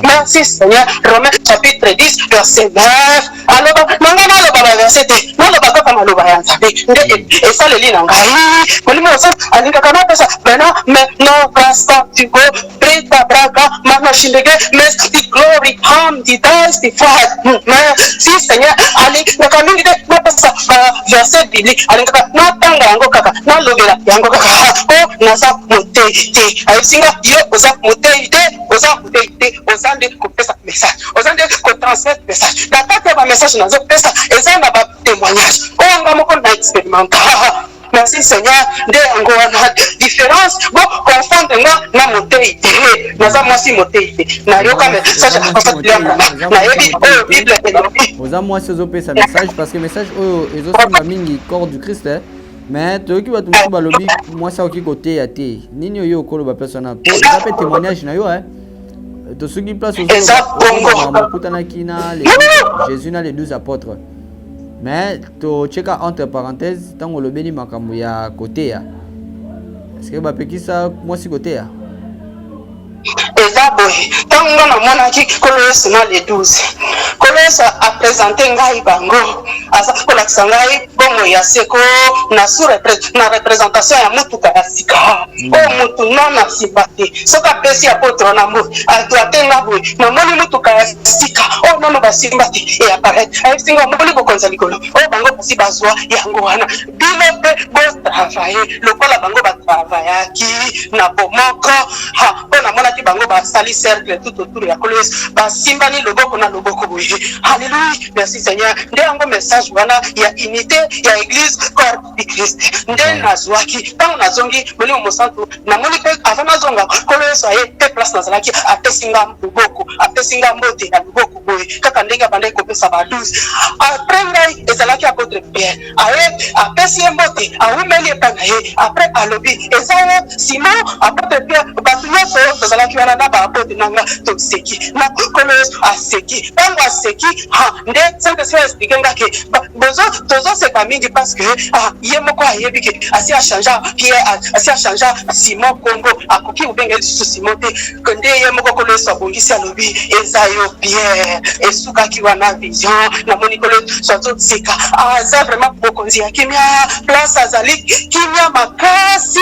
Merci Seigneur. Romains chapitre 10, verset 9. Aloba nanga, naloba baverset te, naloba kaka maloba ya Nzambe nde esaleli na ngai. Molimo mosantu alingaka napesa bena me no rastatigo brita braka manoshindege mesti glory hamdi dasti fat. Merci Seigneur. Alingaka mingi te napesa baverset biblique, alingaka natanga yango kaka, nalobela yango kaka. O naza motei te. Ayebisi nga: "Yo oza motei te, oza motei te, oza nde kopesa message, oza nde kotransmettre message." Na kati ya bamessage nazopesa, eza na batémoignage oyo nga moko na expérimenta. Merci Seigneur. Nde yango wana différence. Bo confondre nga na motei te. Naza mwasi motei te. Nayoka message nayebi oyo Bible elobi. Oza mwasi, ozopesa message, parce que message oyo ezosimba mingi corps du Christ, eh? Mais toyoki bato mosusu balobi mwasi akoki koteya te. Nini oyo okoloba place wana? Po eza mpe témoignage na yo, eh? Tosoki place okutanaki na Jésus na les 12 apôtres, mais totieka entre parenthèse ntango olobeli makambo ya koteya. Est-ce bapekisa mwasi koteya? Eza boye: ntango nga namonaki Nkolo Yesu na le 12, Nkolo Yesu aprésenter ngai bango, aza kolakisa ngai bomoi ya seko na su na représentation ya motuka ya sika oyo motu nana nsima te. Soki apesi apôtre wana mbote, ate nga boye, namoni motuka ya sika oyo nano basimba te eapparaître. Ayebisi nga: "Omoni bokonza likolo oyo bango basi bazwa yango wana. Bino mpe botravailler lokola bango batravaillaki na bomoko." Mpo namonaki bango basali cercle tout autour ya Nkolo Yesu, basimbani loboko na loboko boye. Alleluia, merci Seigneur. Nde yango message wana ya unité ya église corps du Christ nde nazwaki. Ntango nazongi, Molimo Mosantu, namoni mpe avant nazonga, Nkolo Yesu aye te place nazalaki, apesi nga loboko, apesi nga mbote ya loboko boye, kaka ndenge abandaki kopesa ba 12. Après ngai ezalaki apôtre Pierre. Aye, apesi ye mbote, awumeli epai na ye. Après alobi: "Eza ye Simon." Apôtre Pierre, bato nyonso oyo tozalaki wana na baapôtre na nga toseki na Nkolo Yesu aseki. Ntango aseki, ha, nde Saint Esprit expliquer nga ke bozo tozoseka mingi parce que ye moko ayebi ke asi achanger Pierre, asi achanger Simon kombo, akoki kobenga lisusu Simon te. Nde ye moko Nkolo Yesu abongisi, alobi: "Eza yo Pierre." Esukaki wana vision. Namoni Nkolo Yesu azoseka, aza vraiment mokonzi ya kimia. Place azali kimia makasi,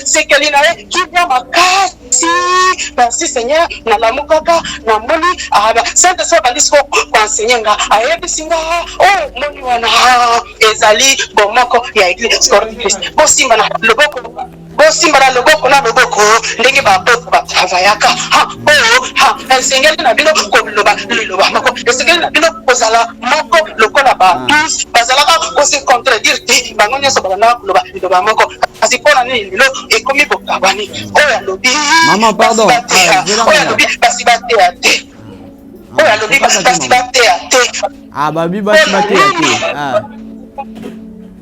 esekeli na ye kimia makasi. Merci Seigneur. Nalamukaka, namoni Saint Esprit abandi siko koenseigner nga. Ayebisi nga: "Oyo moni wana ezali bomoko ya église corps du Christ. Bosimba na loboko, bosimba na loboko na loboko ndenge baapôtre batravaillaka. Oyo esengeli na bino koloba liloba moko, esengeli na bino kozala moko lokola ba 12 bazalaka kose contredire te, bango nyonso babandaka koloba liloba moko. Kasi mpona nini lelo ekomi bokabwani? Oyo alobi oyo alobi basi bateya te, oyo alobi basi bateya te." Ah, babi basi bateya te.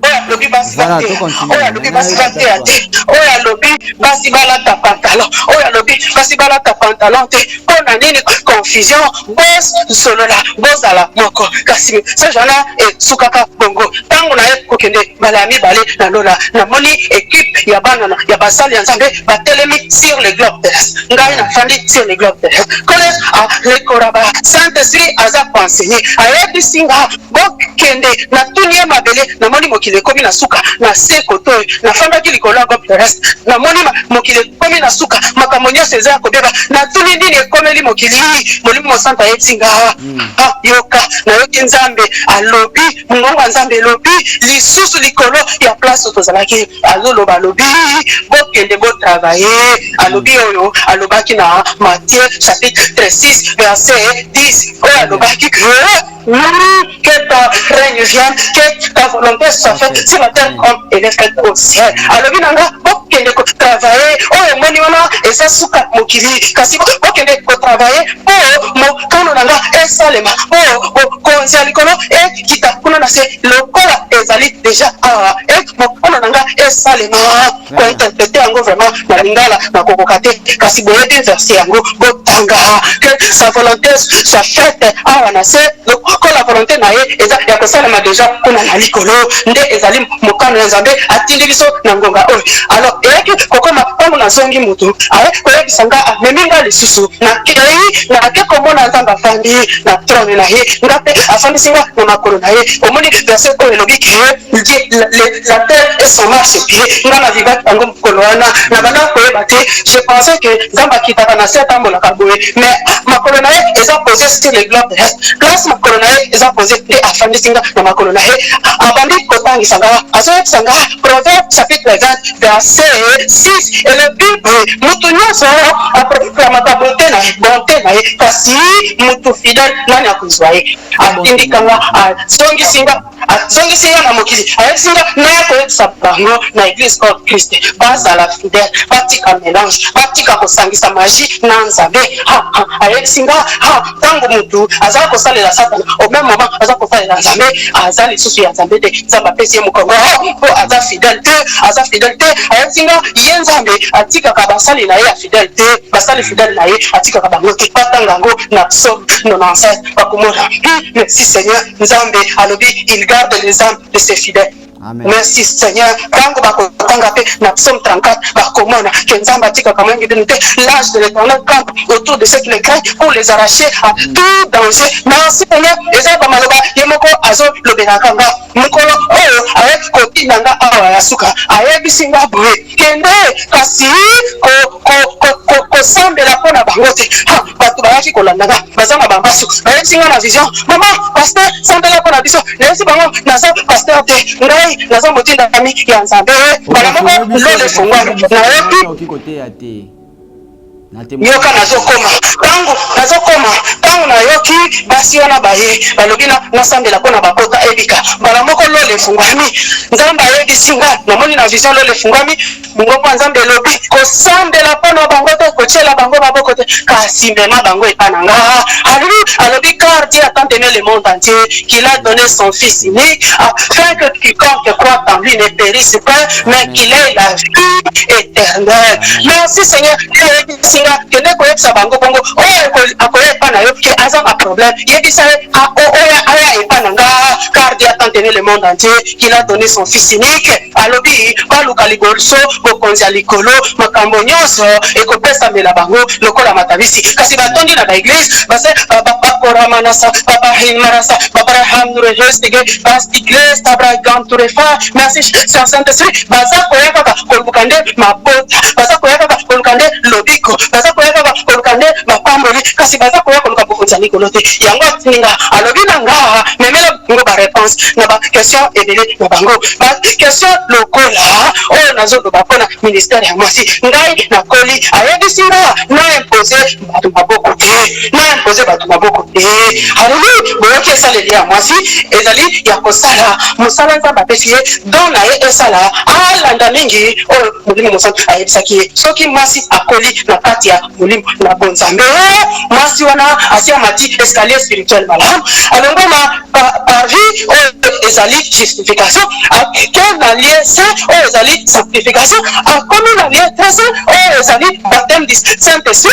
Oyo alobi basi bateya, oyo alobi basi bateya te, oyo alobi basi balata pantalon, oyo alobi basi balata pantalon te. Mpo na nini confusion? Bosolola, bozala moko. Kasi message wana esukaka bongo. Ntango na ye kokende mbala ya mibale na lola, namoni équipe ya bana ya basali ya Nzambe batelemi sur le globe terrestre. Ngai nafandi sur le globe terrestre. Collège lekoraba, Saint Esprit aza koenseigner, ayebisi nga: "Bokende." Natuni ye mabele, namoni mokili ekomi ekomi na suka. Na se kote oyo nafandaki likolo ya globe terrestre, namoni mokili ekomi na suka, makambo nyonso eza ya kobeba. Natuni nini ekomeli mokili? Molimo Mosantu ayebisi nga, ah, yoka, nayoki Nzambe alobi, mongongo ya Nzambe elobi lisusu likolo ya place oyo tozalaki. Azoloba, alobi bokende botravaille. Alobi oyo alobaki na Matthieu chapitre 6 verset 10, oyo alobaki que que ton règne vienne, que ta volonté soit faite sur la terre comme elle est faite au ciel. Alobi na nga bokende kotravaille, oyo omoni wana eza suka mokili, kasi bokende kotravaille mpo mokano na nga esalema, mpo bokonzi ya likolo ekita kuna na se lokola ezali deja awa, e mokano na nga esalema. Kointerprete yango vraiment na lingala nakokoka te, kasi boyebi verse yango, botanga que sa volonté soit faite awa na se lokola volonté na ye eza ya kosalema deja kuna na likolo. Nde ezali mokano ya Nzambe atindi biso na ngonga oyo. Alors eyaki kokoma ntango nazongi, motu aye koyebisa nga, amemi nga lisusu, nakei, nake komona Nzambe afandi na trône na ye, nga mpe afandisi nga na makolo na ye. Omoni verset oyo elobi ke la terre est son marchepied. Nga na vivaki yango mokolo wana, na banda koyeba te. Je pensais que Nzambe akitaka na se, atambolaka boye, mais makolo na ye eza posé sur le globe terrestre. Place makolo na ye eza posé, nde afandisi nga na makolo na ye, abandi kotangisa nga, azoyebisa nga Proverbe chapitre 20 verset 6, elobi boye: motu nyonso aproklamaka bonté na ye, bonté na ye, kasi motu fidèle, nani akozwa ye? Atindika nga, azongisi nga, azongisi nga na mokili, ayebisi nga naya koyebisa bango na église corps Christ bazala fidèle, batika mélange, batika kosangisa magie na Nzambe. Ayebisi nga ntango motu aza kosalela Satana, au même moment aza kosalela Nzambe, aza lisusu ya Nzambe te. Nzambe apesi ye mokongo mpo aza fidèle te, aza fidèle te. Ayebisi nga ye Nzambe atikaka basali na ye ya fidèle te, basali fidèle na ye atikaka bango te. Batanga yango na Psaume 97, bakomona. Merci Seigneur. Nzambe alobi il garde les âmes de ses fidèles. Amen. Merci Seigneur. Ntango bakotanga mpe na Psaume 34, bakomona ke Nzambe atikaka moyengi bino te. L'ange de l'Éternel campe autour de ceux qui le craignent pour les arracher à tout danger. Merci Seigneur. Eza bamaloba ye moko azolobelaka nga. Mokolo oyo ayaki kotinda nga awa ya suka, ayebisi nga boye: kende, kasi kosambela mpo na bango te. Bato bayaki kolanda nga, baza na bambasu. Bayebisi nga na vision: mama pasteur, sambela mpo na biso. Nayebisi bango naza pasteur te, ngai naza motindami ya Nzambe. Mbala moko lola efungwami, nayebi. Okoki koteya te. Yoka, nazokoma. Ntango nazokoma, ntango nayoki basi wana baye, balobi nasambela mpo na bakota ebika. Mbala moko lola efungwami, Nzambe ayebisi nga, namoni na vision lola efungwami, mongongo ya Nzambe elobi: kosambela mpo na bango te, kotiela bango maboko te, kasi mema bango epa na nga. Alobi, alobi: car Dieu a tant aimé le monde entier qu'il a donné son fils unique, afin que quiconque croit en lui ne périsse pas, mais qu'il ait la vie éternelle. Merci Seigneur. Ayebisi nga: kende koyebisa bango bongo, oyo akoya epa na yo ke aza na problème, yebisa ye oyo aya epa na nga. Car Dieu a tant aimé le monde entier qu'il a donné son fils unique. Alobi baluka liboso bokonzi ya likolo, makambo nyonso ekopesamela bango lokola matabisi. Kasi batondi na baeglise, base bakoramanasa babahimarasa babarahamnurehestige bastigles tabraganturefa. Merci Saint Esprit. Baza koya kaka koluka nde mabota, baza koya kaka koluka nde lobiko, baza koya kaka koluka nde mapamboli, kasi baza koya koluka bokonzi ya likolo te. Yango atindi nga, alobi na nga memela bango baréponse na baquestion ebele na bango, baquestion lokola oyo nazoloba mpona ministère ya mwasi. Ngai nakoli, ayebisi nga na impose bato maboko te, na impose bato maboko te. Alobi boyoki, esaleli ya mwasi ezali ya kosala mosala Nzambe apesi ye, don na ye esala, alanda mingi oyo Molimo Mosantu ayebisaki ye. Soki mwasi akoli na kati ya molimo na bonzambe, mwasi wana asi amati escalier spirituel malamu, alongwe na parvis oyo ezali justification, ake na lieu saint oyo ezali sanctification, akomi na lieu très saint oyo ezali baptême du Saint Esprit.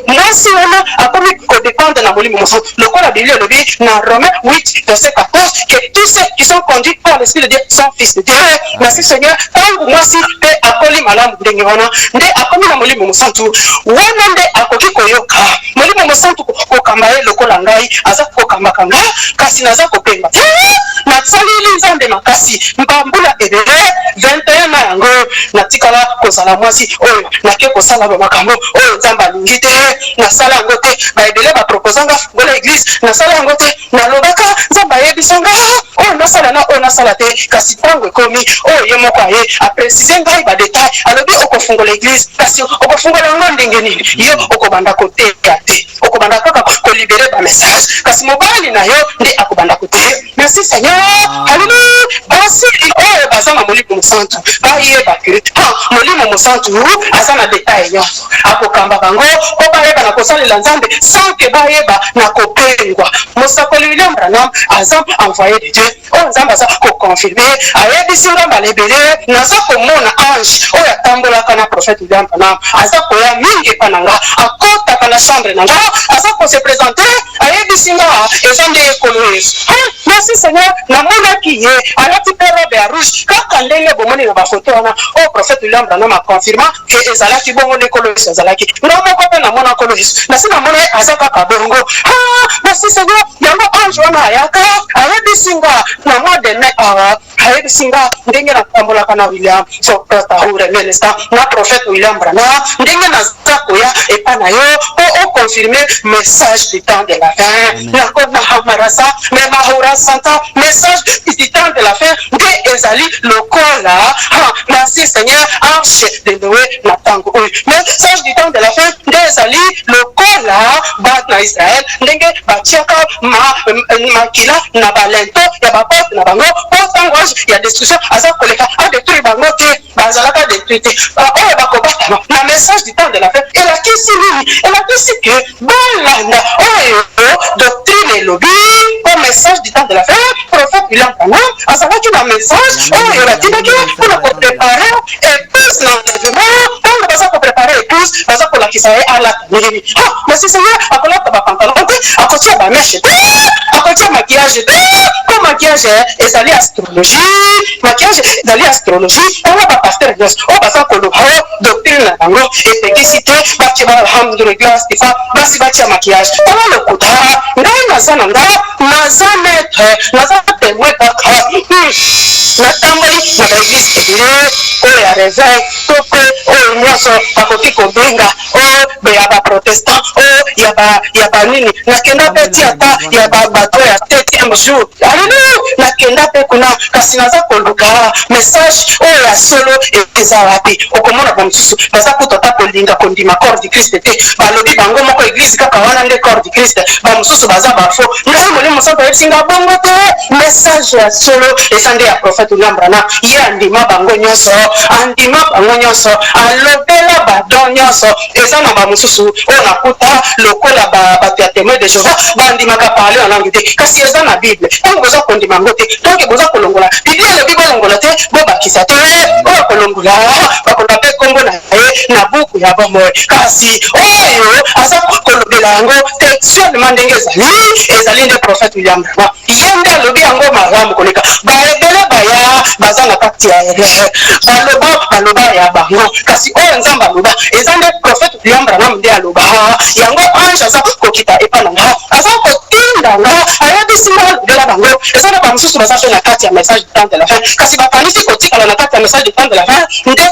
Mwasi wana akomi kodépendre na Molimo Mosantu, lokola Biblia elobi na Romains 8 verset 14 que tous ceux qui sont conduits par l'Esprit de Dieu sont fils de Dieu. Merci Seigneur. Ntango mwasi mpe akoli malamu ndenge wana, nde akomi na Molimo Mosantu wana, nde akoki koyoka Molimo Mosantu kokamba ye lokola ngai aza kokambaka nga, kasi naza kopemba te. Nasaleli Nzambe makasi mbambula ebele, 21 na yango natikala kozala mwasi oyo nake kosala bamakambo oyo Nzambe alingi te. Nasala yango te. Baebele baproposa nga fungola église, nasala yango te. Nalobaka Nzambe ayebisa nga oyo nasala na oyo nasala te, kasi ntango ekomi oyo ye moko aye apréciser ngai badétail, alobi okofungola église, kasi okofungola yango ndenge nini? Yo okobanda koteya te, okobanda kaka kolibérer bamessage, kasi mobali na yo nde akobanda koteya. Merci Seigneur, alleluya. Basi oyo baza na Molimo Mosantu bayeba ke Molimo Mosantu aza na détail nyonso, akokamba bango mpo bayeba na kosalela Nzambe sans ke bayeba na kopengwa. Mosakoli William Branham aza envoyé de Dieu oyo Nzambe aza koconfirmer. Ayebisi nga mbala ebele, naza komona ange oyo atambolaka na prophète William Branham aza koya mingi epa na nga, akotaka na chambre na nga, aza kose présenter, ayebisi nga eza nde ekolo Yesu. Merci Seigneur. Namonaki ye alati mpe robe ya rouge, kaka ndenge bomoni na bafoto wana oyo prophète William Branham aconfirma ke ezalaki bongo nde Nkolo Yesu azalaki. Nga moko mpe namona Nkolo Yesu, nasi namona ye aza kaka bongo. Merci Seigneur. Yango ange wana ayaka, ayebisi nga na mois de mai awa, ayebisi nga ndenge natambolaka na William Sotahuremelesta na prophète William Branham, ndenge naza koya epa na yo mpo oconfirme message du temps de la fin. Nakomahamarasa me mahura santa, message du temps de la fin nde ezali lokola, merci Seigneur, arche de Noé na ntango oyo. Message du temps de la fin nde ezali lokola bato na Israel, ndenge batiaka makila na balinteau ya baporte na bango, mpo ntango ange ya destruction aza koleka, adétruire bango te. Bazalaka détruit te oyo bakobatama na message du temps de la fin. Elakisi nini? Elakisi ke bolanda oyo doctrine elobi, po message du temps de la fin, prophète William Branham azalaki na message oyo batindaki mpona kopréparer épouse na enlèvement. Ntango baza kopréparer épouse, baza kolakisa ye alata ndenge nini. Merci Seigneur. Akolata bapantalon te, akotia bamèches te, akotia maquillage te, po maquillage ezali astrologie. Maquillage ezali astrologie. Tala bapasteur nyonso oyo baza koloba o doctrine na bango epekisi te batie ba alhamdulillah stifa, basi batia maquillage. Tala lokuta. Ngai naza na nga, naza maître, naza témoin kaka. Natamboli na baéglise ebele oyo ya réveil to mpe oyo nyonso bakoki kobenga oyo ya baprotestant, oyo ya banini. Nakenda mpe ti ata ya bato ya septième jour, alleluya, nakenda mpe kuna, kasi naza koluka message oyo ya solo eza wapi. Okomona bamosusu baza kutu ata kolinga kondima corps du Christ te, balobi bango moko église kaka wana nde corps du Christ. Bamosusu baza bafaux. Ngai Molimo Mosantu ayebisi nga bongo te. Message ya solo eza nde ya prophète William Branham. Ye andima bango nyonso, andima bango nyonso, alobela badon nyonso. Eza na bamosusu oyo nakuta lokola bato ya Témoin de Jéhovah, bandimaka parler en langue te, kasi eza na Bible. Ntango boza kondima yango te, donc boza kolongola. Biblia elobi bolongola te, bobakisa te. Oyo kolongola, bakoloba mpe nkombo na ye na buku ya bomoi, kasi oyo aza kolobela yango textuellement ndenge ezali, ezali nde prophète William Branham. Ye nde alobi yango malamu koleka. Baebele baya baza na kati ya erreur, baloba baloba ya bango, kasi oyo Nzambe aloba eza nde prophète William Branham nde aloba yango. Ange aza kokita epa na nga, aza kotinda nga, ayebisi nga alobela bango. Eza na bamosusu baza mpe na kati ya message du temps de la fin, kasi bakanisi kotikala na kati ya message du temps de la fin nde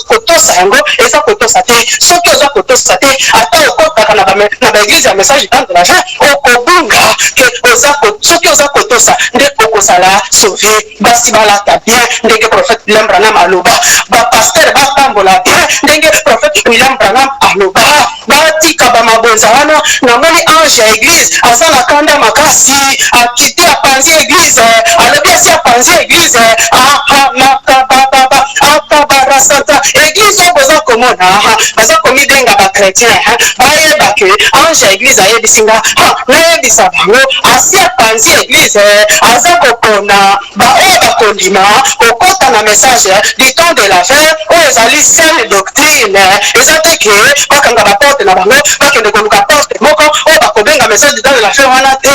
kotosa yango. Eza kotosa te. Soki oza kotosa te, ata okotaka na baéglise ya message du temps de la fin, okobunga ke soki oza kotosa nde okozala sauvé. Basi balata bien ndenge prophète William Branham aloba, bapasteur batambola bien ndenge prophète William Branham aloba, batika bamabonza wana. Namoni ange ya église aza na kanda makasi, akiti, apanzi église, alobi asi apanzi église. Ahamakabababa. Santa. Eglise oyo boza komona baza komibenga ba chrétien, bayeba ke ange ya eglise ayebisi nga nayebisa bango asi apanzi eglise, aza kopona baoyo bakondima kokota na message du temps de la fin oyo ezali saine doctrine. Eza te ke bakanga baporte na bango, bakende koluka porte moko oyo bakobenga message du temps de la fin wana te.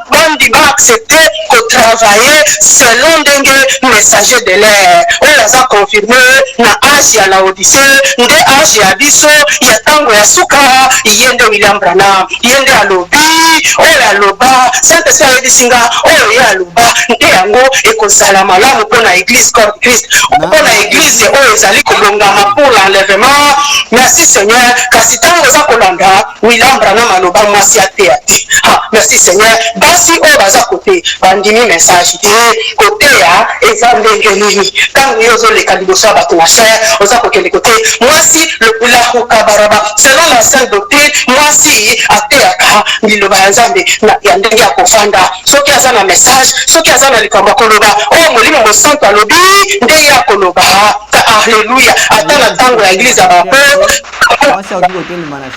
Bandi baaccepte kotravaille selon ndenge messager de l'air oyo aza confirme na age ya Laodicee, nde age ya biso ya ntango ya suka. Ye nde William Branham, ye nde alobi oyo aloba. Saint Esprit ayebisi nga oyo ye aloba nde yango ekozala malamu mpo na église corps de Christ, mpo na église oyo ezali kobongama pour l'enlèvement. Merci Seigneur. Kasi ntango oza kolanda William Branham aloba mwasi ateya te. Ha, merci Seigneur. Basi oyo baza kote bandimi message te. Koteya eza ndenge nini? Ntango yo ozoleka liboso ya bato na chair, oza kokende kote mwasi lokulahu kabaraba. Selon la sainte doctrine, mwasi ateyaka liloba ya Nzambe ya ndenge ya kofanda. Soki aza na message, soki aza na likambo ya koloba oyo Molimo Mosantu alobi, nde ye akoloba. Alleluya! Ata na ntango ya église ya baapôtre,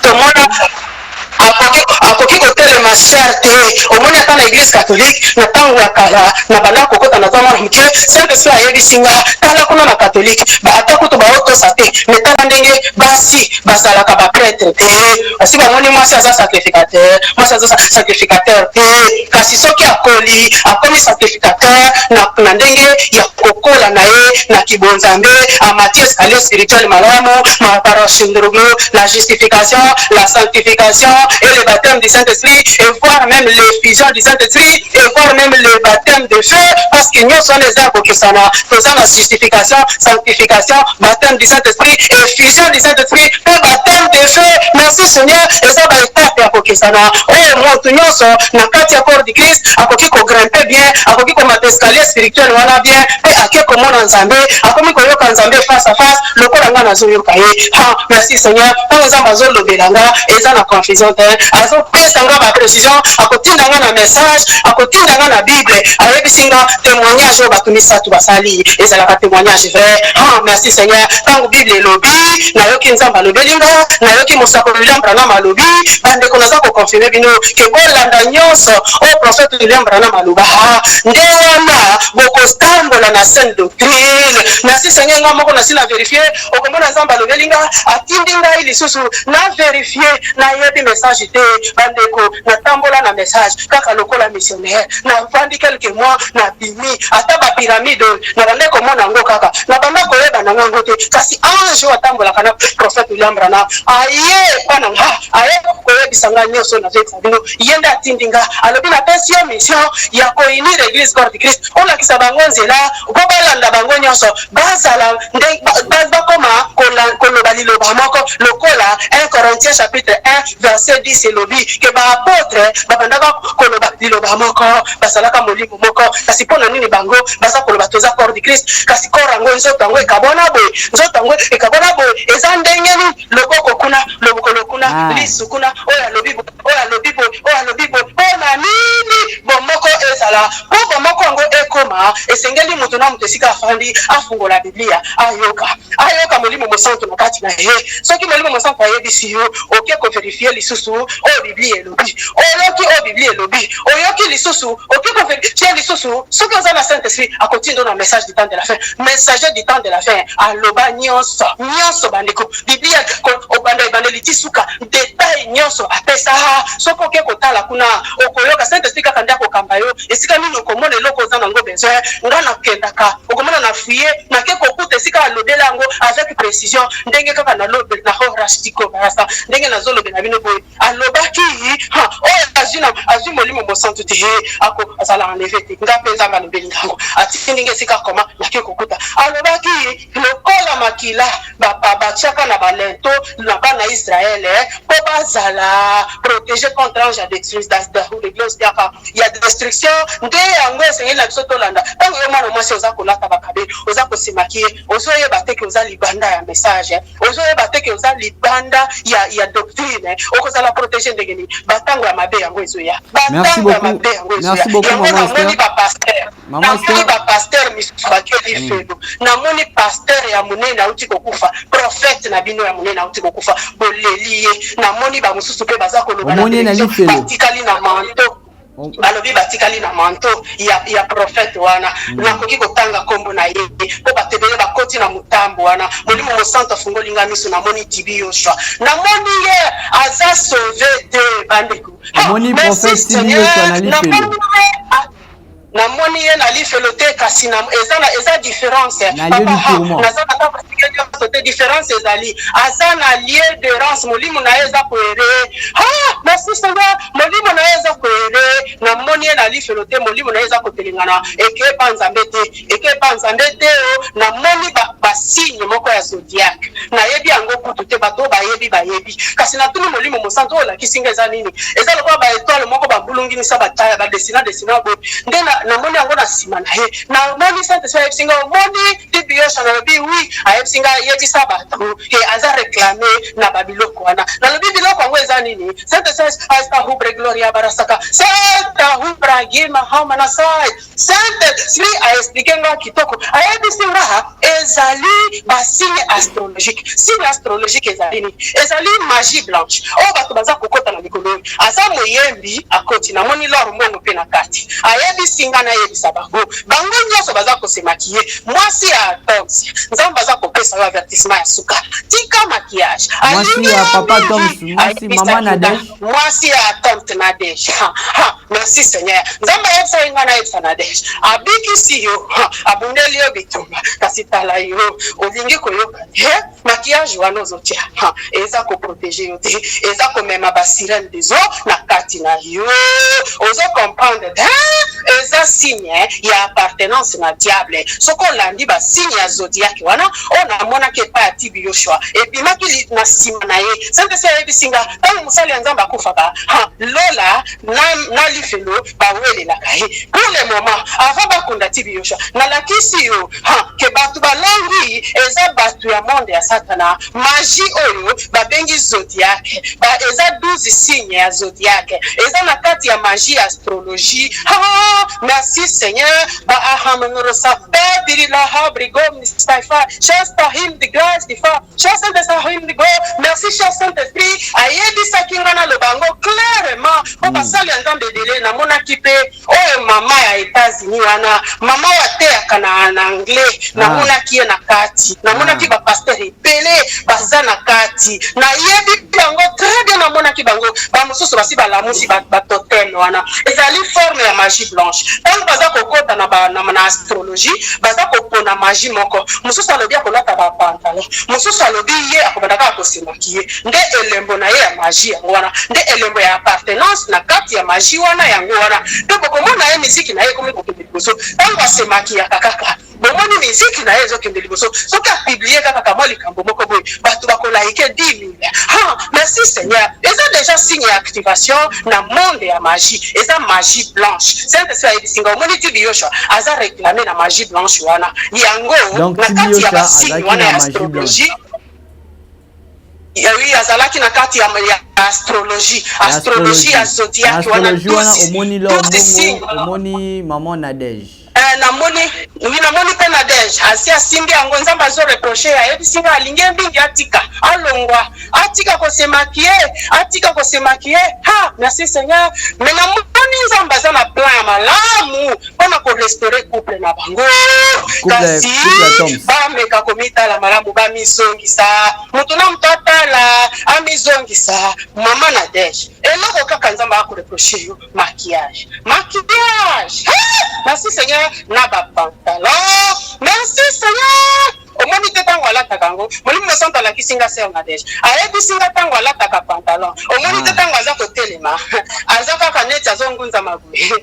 tomona akoki kotelema chaire te. Omoni, ata na église catholique na ntango ya kala, na banda kokota na ntango mwana moke, Saint Esprit ayebisi nga: tala kuna na catholique, ata kutu baotosa te, me tala ndenge basi bazalaka baprêtre te. Basi bamoni mwasi aza sacrificateur, mwasi aza sacrificateur te. Kasi soki akoli, akomi sacrificateur na ndenge ya kokola na ye na kibonzambe, amati escalier spirituel malamu, maparashindrugu, la justification, la sanctification et le baptême du Saint-Esprit, et voire même l'effusion du Saint-Esprit, et voire même le baptême de feu, parce que nyonso wana eza ya kokesana. Toza na justification, sanctification, baptême du Saint-Esprit, effusion du Saint-Esprit mpe baptême de feu. Merci Seigneur. Eza baétape ya kokesana oyo moto nyonso na kati ya corps du Christ akoki kogrimper bien, akoki komata escalier spirituel wana bien, mpe ake komona Nzambe, akomi koyoka Nzambe face à face lokola nga nazoyoka ye. Ha, merci Seigneur. Ntango Nzambe azolobela nga, eza na confusion te. Azopesa nga baprécision, akotinda nga na message, akotinda nga na Bible. Ayebisi nga témoignage oyo bato misato basali ezalaka témoignage vrai. Ha, merci Seigneur. Ntango Bible elobi, nayoki Nzambe alobeli nga, nayoki mosakoli William Branham alobi. Bandeko, naza koconfirme bino ke bolanda nyonso oyo prophète William Branham aloba, nde wana bokotambola na saine doctrine. Merci Seigneur. Nga moko nasi na vérifie. Okomona Nzambe alobeli nga, atindi ngai lisusu na vérifie. Nayebi message te, bandeko. Natambola na message kaka lokola missionnaire. Navandi quelques mois, nabimi. Ata bapyramide oyo nabanda komona yango kaka, nabanda koyeba nango yango te. Kasi ange oyo atambolaka na prophète William Branham aye epa na nga, aye koyebisa nga nyonso nazoyebisa bino. Ye nde atindi nga, alobi: napesi yo mission ya kounir église corps du Christ, olakisa bango nzela mpo balanda bango nyonso, bazala bakoma koloba liloba moko, lokola 1 Corinthiens chapitre 1 verset 10 elobi ke baapôtre babandaka koloba liloba moko, bazalaka molimo moko. Kasi mpo na nini bango baza koloba toza corps du Christ, kasi corps yango, nzoto yango ekabwana boye? Nzoto yango ekabwana boye eza ndenge nini? Loboko kuna, lobokolo kuna, lisu kuna, oyo alobi boye, oyo alobi boye, oyo alobi boye. Mpo na nini bomoko ezala? Mpo bomoko yango ekoma, esengeli moto na moto esika afandi afungola Biblia, ayoka, ayoka Molimo Mosantu na kati na ye. Soki Molimo Mosantu ayebisi yo, oke kovérifier lisusu oyo Biblia elobi. Oyoki oyo Biblia elobi, oyoki lisusu, oke kovérifier lisusu. Soki oza na Saint Esprit, akotinda na message du temps de la fin. Messager du temps de la fin aloba nyonso nyonso, bandeko. Biblia obanda ebandeli ti suka, détail nyonso apesa. Soki oke kotala kuna, okoyoka Saint Esprit kaka nde akokamba yo esika nini okomona eloko oza nango besoin. Nga nakendaka, okomona na fouille, nake kokuta esika alobela yango avec précision, ndenge kaka nalobela horastiko barasa, ndenge nazolobela bino boye. Alobaki oyo azwi Molimo Mosantu te ako azala enlevé te. Nga mpe Nzambe alobeli ngango, atindi nge esika koma, nake kokuta alobaki lokola makila batiaka na balinteau na bana Israele mpo bazala protégé contre ange ya ya destruction. Nde yango esengeli na biso tolanda. Ntango yo mwana mwasi oza kolata bakabe, oza kosemaki ye, ozoyeba te ke oza libanda ya message, ozoyeba te ke oza libanda ya doctrine, okozala protégé ndenge nini? Batango ya mabe yango ezoya, batango ya mabe yango ezoya. Yango namoni bapasteur, namoni bapasteur misusu bakeli felo. Namoni pasteur ya monene auti kokufa, prophète na bino ya monene auti kokufa, boleli ye. Namoni bamosusu mpe baza koloba na télévision, batikali na manteau, balobi batikali na manteau ya prophète wana. Nakoki kotanga nkombo na ye mpo bato ebele bakoti na motambo wana. Molimo Mosantu afungoli nga miso, namoni Tibi Yoshua, namoni ye aza sauvé te, bandeko. Omoni prophète Tibi Yoshua na lifelo? Namoni ye na lifelo te, kasi eza différence. Naza na kapasike nyonso te. Différence ezali, aza na lieu d'errance, molimo na ye eza koerrer. Merci Seigneur, molimo na ye eza koerrer. Namoni ye na lifelo te, molimo na ye eza kotelengana, ekepa Nzambe te, ekepa Nzambe te. O namoni basigne moko ya zodiaque, nayebi yango kutu te. Bato oyo bayebi, bayebi. Kasi natuni Molimo Mosantu oyo olakisi nga eza nini? Eza lokola baétoile moko babulunginisa, bataya, badessiner dessiner boye. Nde namoni yango na nsima na ye. Namoni Saint Esprit ayebisi nga: "Omoni Tibi Yosha?" Nalobi: "Oui." Ayebisi nga: "Yebisa bato ke aza réclamé na babiloko wana." Nalobi: "Biloko yango eza nini?" Saint Esprit asta hubre gloria barasaka santa hubra gima hama na sai. Saint Esprit aexpliquer nga kitoko, ayebisi nga ezali basigne astrologique. Signe astrologique ezali nini? Ezali magie blanche oyo bato baza kokota na mikolo oyo. Aza moyembi, akoti. Namoni lor mbongo mpe na kati. Ayebisi nga nayebisa bango, bango nyonso baza kosemaki ye, mwasi ya Toms, Nzambe aza kopesa yo avertissement ya suka: tika maquillage. Mwasi ya papa Toms, mwasi mama Nadege. Mwasi ya tante Nadege. Merci Seigneur. Nzambe ayebisa ye ngai nayebisa Nadege: abikisi yo, abundeli yo bitumba, kasi tala yo olingi koyoka te. Maquillage wana ozotia eza koprotéger yo te, eza komema basirène des eaux na kati na yo. Ozo comprendre te? Eza signe ya appartenance na diable. Soki olandi basigne ya zodiaque wana oyo namonaki epai ya Tibi Yoshua, ebimaki na nsima na ye. Saint Esprit ayebisi nga, ntango mosali ya Nzambe akufaka, lola na lifelo bawelelaka ye. Pour le moment, avant bakunda Tibi Yoshua, nalakisi yo ke bato balongi eza bato ya monde ya Satana. Magie oyo babengi zodiaque eza 12 signe ya zodiaque, eza na kati ya magie ya astrologie. Merci Seigneur. Baahamnorosa babirilahabrigomnistaifa shastahim de grace difa shasantesahim go. Merci, cher Saint Esprit. Ayebisaki nga naloba yango clairement mpo basali ya Nzambe ebele. Namonaki mpe oyo mama ya États-Unis wana, mama oyo ateyaka na anglais, namonaki ye na kati. Namonaki bapasteur ebele baza na kati, nayebi bango très bien. Namonaki bango, bamosusu basi balamusi batotem wana. Ezali forme ya magie blanche. Ntango baza kokota na astrologie, baza kopona magie moko. Mosusu alobi akolata bapantalon, mosusu alobi ye akobanda kaka kosemaki ye. Nde elembo na ye ya magie yango wana, nde elembo ya appartenance na kati ya magie wana yango wana. Mpe bokomona ye, miziki na ye ekomi kokende liboso. Ntango asemakiyaka kaka, bomoni miziki na ye ezokende liboso. Soki apublier kaka kamwa likambo moko boye, bato bakoliker 10 000. Ha, merci Seigneur. Eza déjà signe ya activation na monde ya magie, eza magie blanche. Saint Esprit ayebisi nga: "Omoni Tibi Yoshua aza réclamé na magie blanche wana." Yango na kati ya basigne wana ya astrologie. Oui, azalaki na kati ya astrologie, astrologie ya zodiaque wana. Wana omoni lo mbongo, omoni mama Nadege? Namoni, oui, namoni mpe Nadege asi asimbi yango. Nzambe azoreprocher. Ayebisi nga alingi ye mingi, atika, alongwa, atika kosemaki ye, atika kosemaki ye. Ha, merci Seigneur. Mais namoni Nzambe aza na plan ya malamu mpona korestaurer couple na bango, kasi bameka komitala malamu, bamizongisa. Moto na moto atala, amizongisa. Mama Nadege, eloko kaka Nzambe akoreprocher yo: maquillage, maquillage. Merci Seigneur. Na bapantalon, merci Seigneur. Omoni te ntango alataka yango? Molimo Mosantu alakisi nga sœur Nadege. Ayebisi nga ntango alataka pantalon, omoni te ntango aza kotelema, aza kaka neti azongunzama boye.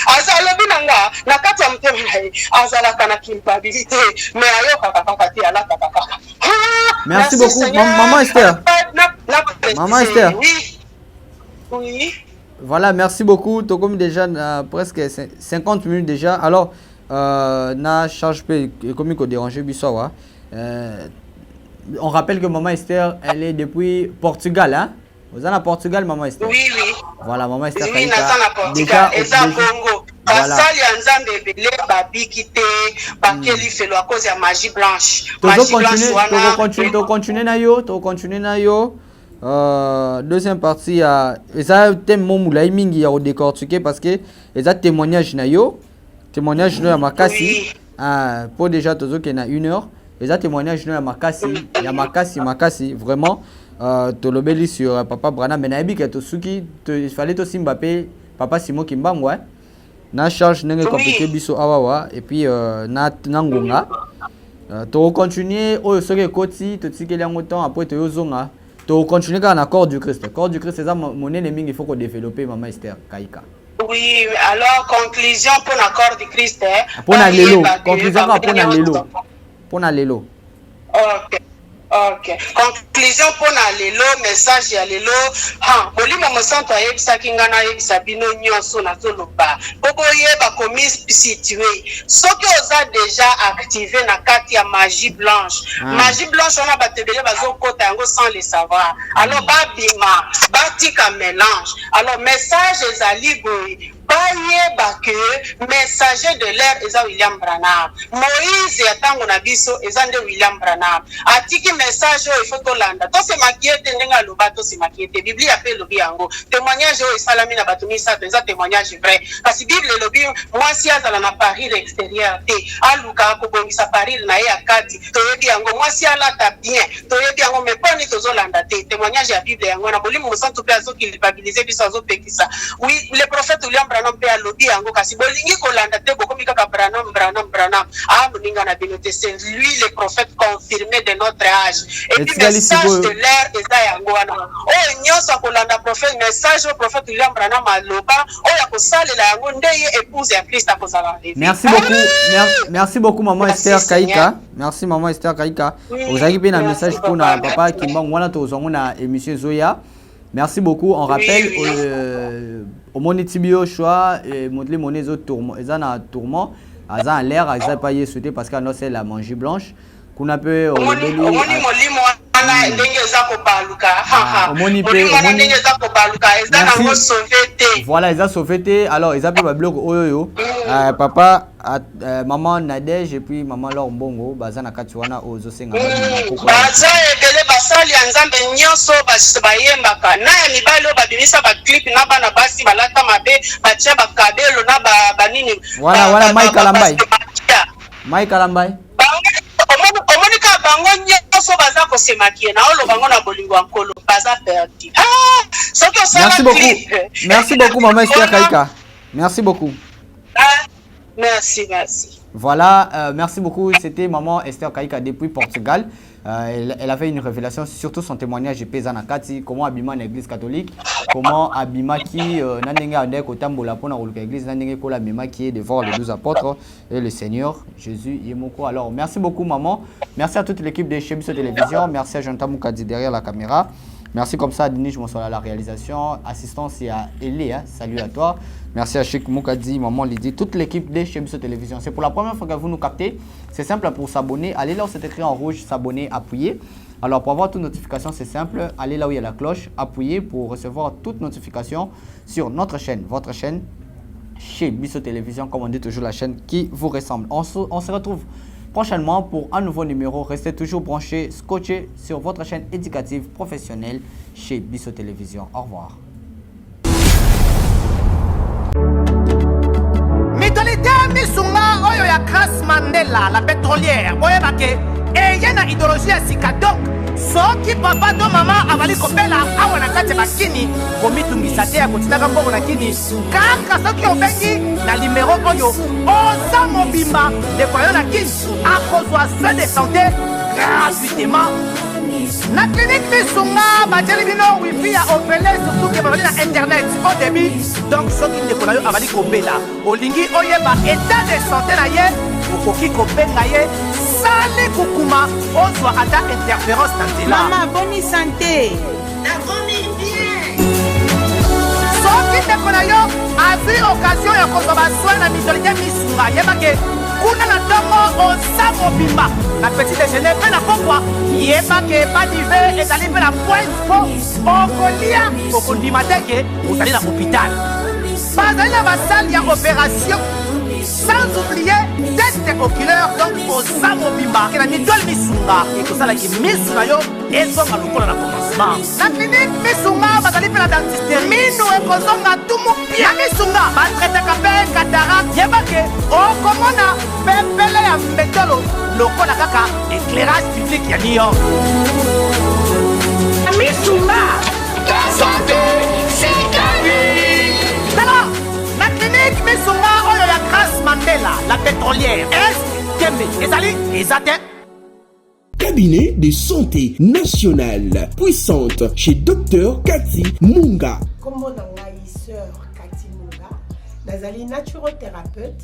Aza, alobi na nga, na kati ya motema na ye azalaka na culpabilité, mais ayokaka kaka te, alataka kaka. Merci beaucoup. Seigneur. Maman Esther. Na- na- Maman Esther. Oui. Oui. Voilà, merci beaucoup. Tokomi déjà na presque 50 minutes déjà. Alors, na charge pe ekomi ko déranger biso awa. On rappelle que Maman Esther, elle est depuis Portugal, hein? Vous êtes à Portugal, Maman Esther? Oui, oui. Voilà, Maman Esther Oui, Kaika. naza na Portugal, eza Congo. Voilà. Basali ya Nzambe ebele babiki te, bakeli felo à cause ya magie blanche. Tozo Magie blanche continuer, wana. tozo continuer, tozo continuer na yo, tozo continuer na yo. Deuxième partie ya eza thème mo molai mingi ya kodécortiquer parce que eza témoignage na yo, témoignage no ya makasi. Oui. Ah, po déjà tozokende na une heure, eza témoignage no ya makasi, ya makasi makasi vraiment. Tolobeli sur papa Branham, mais nayebi ke tosuki il fallait tosimba mpe papa Simon Kimbangu, hein? Na charge ndenge compliqué biso awawa et puis na ngonga. Tokocontinue oyo soki ekoti totikeli yango temps, après toyozonga tokocontinue kaka na corps du Christ. Corps du Christ eza monene mingi, il faut kodévelopper, Mama Esther Kaika. Oui, alors conclusion pour la corps du Christ. Hein, mpona lelo. Bayeba ke Conclusion kaka mpona bango lelo, nyonso. mpona lelo. Ok. Conclusion mpona lelo, message ya lelo. Ha, Molimo Mosantu ayebisaki nga nayebisa bino nyonso nazoloba mpo boyeba komisitue soki oza déjà activé na kati ya magie blanche. Ah. Magie blanche wana, bato ebele bazokota yango sans le savoir. Alors babima, batika mélange. Alors message ezali boye: bayeba ke messager de l'heure eza William Branham. Moïse ya ntango na biso eza nde William Branham. Atiki message oyo, ifo tolanda, tosemaki ye te ndenge aloba, tosemaki ye te. Biblia mpe elobi yango. Témoignage oyo esalami na bato misato eza témoignage vrai, kasi Bible elobi mwasi azala na parure extérieure te, aluka kobongisa parure na ye ya kati. Toyebi yango, mwasi alata bien, toyebi yango, mais mponi tozolanda te témoignage ya Bible yango wana? Molimo Mosantu mpe azoculpabiliser biso, azopekisa. Oui, le prophète William Branham mpe alobi yango, kasi bolingi kolanda te, bokomi kaka Branham, Branham, Branham. Ah, moninga na bino te, c'est lui le prophète confirmé de notre âge. Et puis Etikali message sikoyo. de l'heure eza yango wana. Oyo nyonso akolanda prophète, message oyo prophète William Branham aloba, oyo akosalela yango, nde ye épouse ya Christ akozala enlevé. Merci beaucoup. Merci beaucoup, Maman Merci, Esther Seigneur. Kaika. Merci, Maman Esther Kaika. Oui, Ozalaki mpe na merci, message mpona papa, papa merci. Kimbangu wana, tozwango na émission ezoya. Merci beaucoup. On rappelle omoni ti bio choix motli moni ezo tourment, eza na tourment, aza en l'air, aza pas ye souhaité parce que c'est la magie blanche kuna mpe. Omoni olobeli omoni molimo wana ndenge eza kobaluka. Ah, omoni mpe, Molimo wana omoni- ndenge eza kobaluka, eza Merci. nango sauve te. Voilà, eza sauvé te. Alors eza mpe babiloko oyo oyo papa maman Nadège et puis maman Laure Mbongo baza na kati wana oyo ozosenga babima koko. Baza ebele, basali ya Nzambe nyonso bayembaka na ya mibali oyo babimisa baclip na bana basi balata mabe, batia bakabelo na banini. Wana, wana Mike Kalambay. Mike Kalambay. Omoni kaka bango nyonso baza kosemakie na oloba ngo na bolingo ya Nkolo, baza perdu. Ah, soki osala Merci beaucoup. clip. Merci beaucoup, Maman Esther Kaika. Merci beaucoup. Ah, merci, merci. Voilà, merci beaucoup. C'était Maman Esther Kaika depuis Portugal. Elle avait une révélation, surtout son témoignage epeza na kati, comment abima na église catholique, comment abimaki na ndenge ande kotambola mpona koluka église, na ndenge kola amemaki ye devant les 12 apôtres et le Seigneur Jésus ye moko. Alors, merci beaucoup, maman. Merci à toute l'équipe de Chez Biso Télévision. Merci à Jonathan Moukadi derrière la caméra. Merci comme ça à Denis Mossola à la réalisation. Assistance et à Elé, hein. Salut à toi. Merci à Cheikh Moukadi, Maman Lydie, toute l'équipe de Chez Biso Télévision. C'est pour la première fois que vous nous captez. C'est simple pour s'abonner. Allez là où c'est écrit en rouge, s'abonner, appuyer. Alors pour avoir toute notification, c'est simple. Allez là où il y a la cloche, appuyez pour recevoir toute notification sur notre chaîne, votre chaîne, chez Biso Télévision, comme on dit toujours, la chaîne qui vous ressemble. On se retrouve prochainement pour un nouveau numéro. Restez toujours branchés, scotchés sur votre chaîne éducative professionnelle chez Biso Télévision. Au revoir. Mutualité Misunga oyo ya Grace Mandela la pétrolière, boyeba ke eye na idéologie ya sika. Donc soki papa to mama azali kobela awa na kati ya bakini, komitungisa te ya kotindaka mbongo na kini. Kaka soki obengi na nimero oyo, oza mobimba, ndeko yo na kini akozwa soin de santé gratuitement na clinique Misunga. Batieli bino wifi ya ofele, surtout ke bazali na internet au débit. Donc soki ndeko na yo azali kobela, olingi oyeba état de santé na ye, okoki kobenga ye. Sali kukuma ozwa ata interférence na nzela. Mama boni sante. Nakomi bien. Soki ndeko na yo azwi occasion ya kozwa basoin na mutualité misunga, yeba ke kuna na ntongo oza mobimba na petit déjeuner mpe na pokwa, yeba ke badive ezali mpe na pointe mpo okolia okondima te ke ozali na hôpital. Bazali na basale ya opération, sans oublier test oculaire. Donc oza mobimba ke na mutuelle Misunga ekosalaki misu na yo ezonga lokola na commencement. Na clinique Misunga bazali mpe na dentiste, minu ekozonga tumu pia. Na Misunga batraitaka mpe cataracte. Yeba ke okomona pepele ya mbetolo lokola kaka éclairage public ya New York. Misunga, santé, c'est la vie. Tala na clinique Misunga oyo ya Grâce Mandela la pétrolière, est tembe ezali eza te. Cabinet de santé nationale puissante chez Dr Cathy Munga. Nkombo na ngai Sœur Kati Munga, nazali naturothérapeute,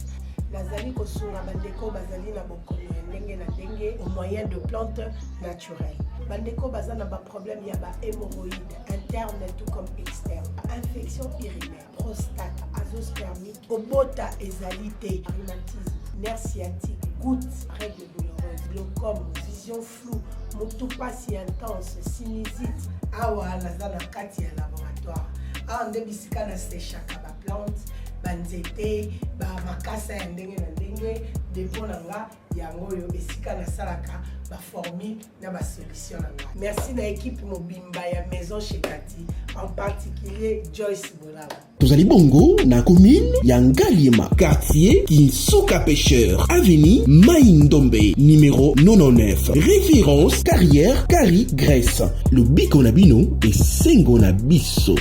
nazali kosunga bandeko bazali na bokono ya ndenge na ndenge au moyen de plantes naturelles. Bandeko baza na baproblème ya bahémorroïde interne tout comme externe, infection urinaire, prostate, azoospermique, kobota ezali te, rhumatisme, nerf sciatique, goutte, règle douloureuse, glaucome, vision floue, motu pasi intense, sinusite. Awa naza na kati ya laboratoire. Awa nde bisika nasechaka baplante, banzete, bamakasa ya ndenge na ndenge. Dépôt na nga yango oyo, esika nasalaka baformule na basolution na nga. Merci na équipe mobimba ya Maison chez Kati, en particulier Joyce Bolaba. Tozali bongo na commune ya Ngaliema, quartier Kinsuka Pêcheur, avenue Mai Ndombe numéro 99, référence carrière Kari Grèce. Lobiko na bino, esengo na biso.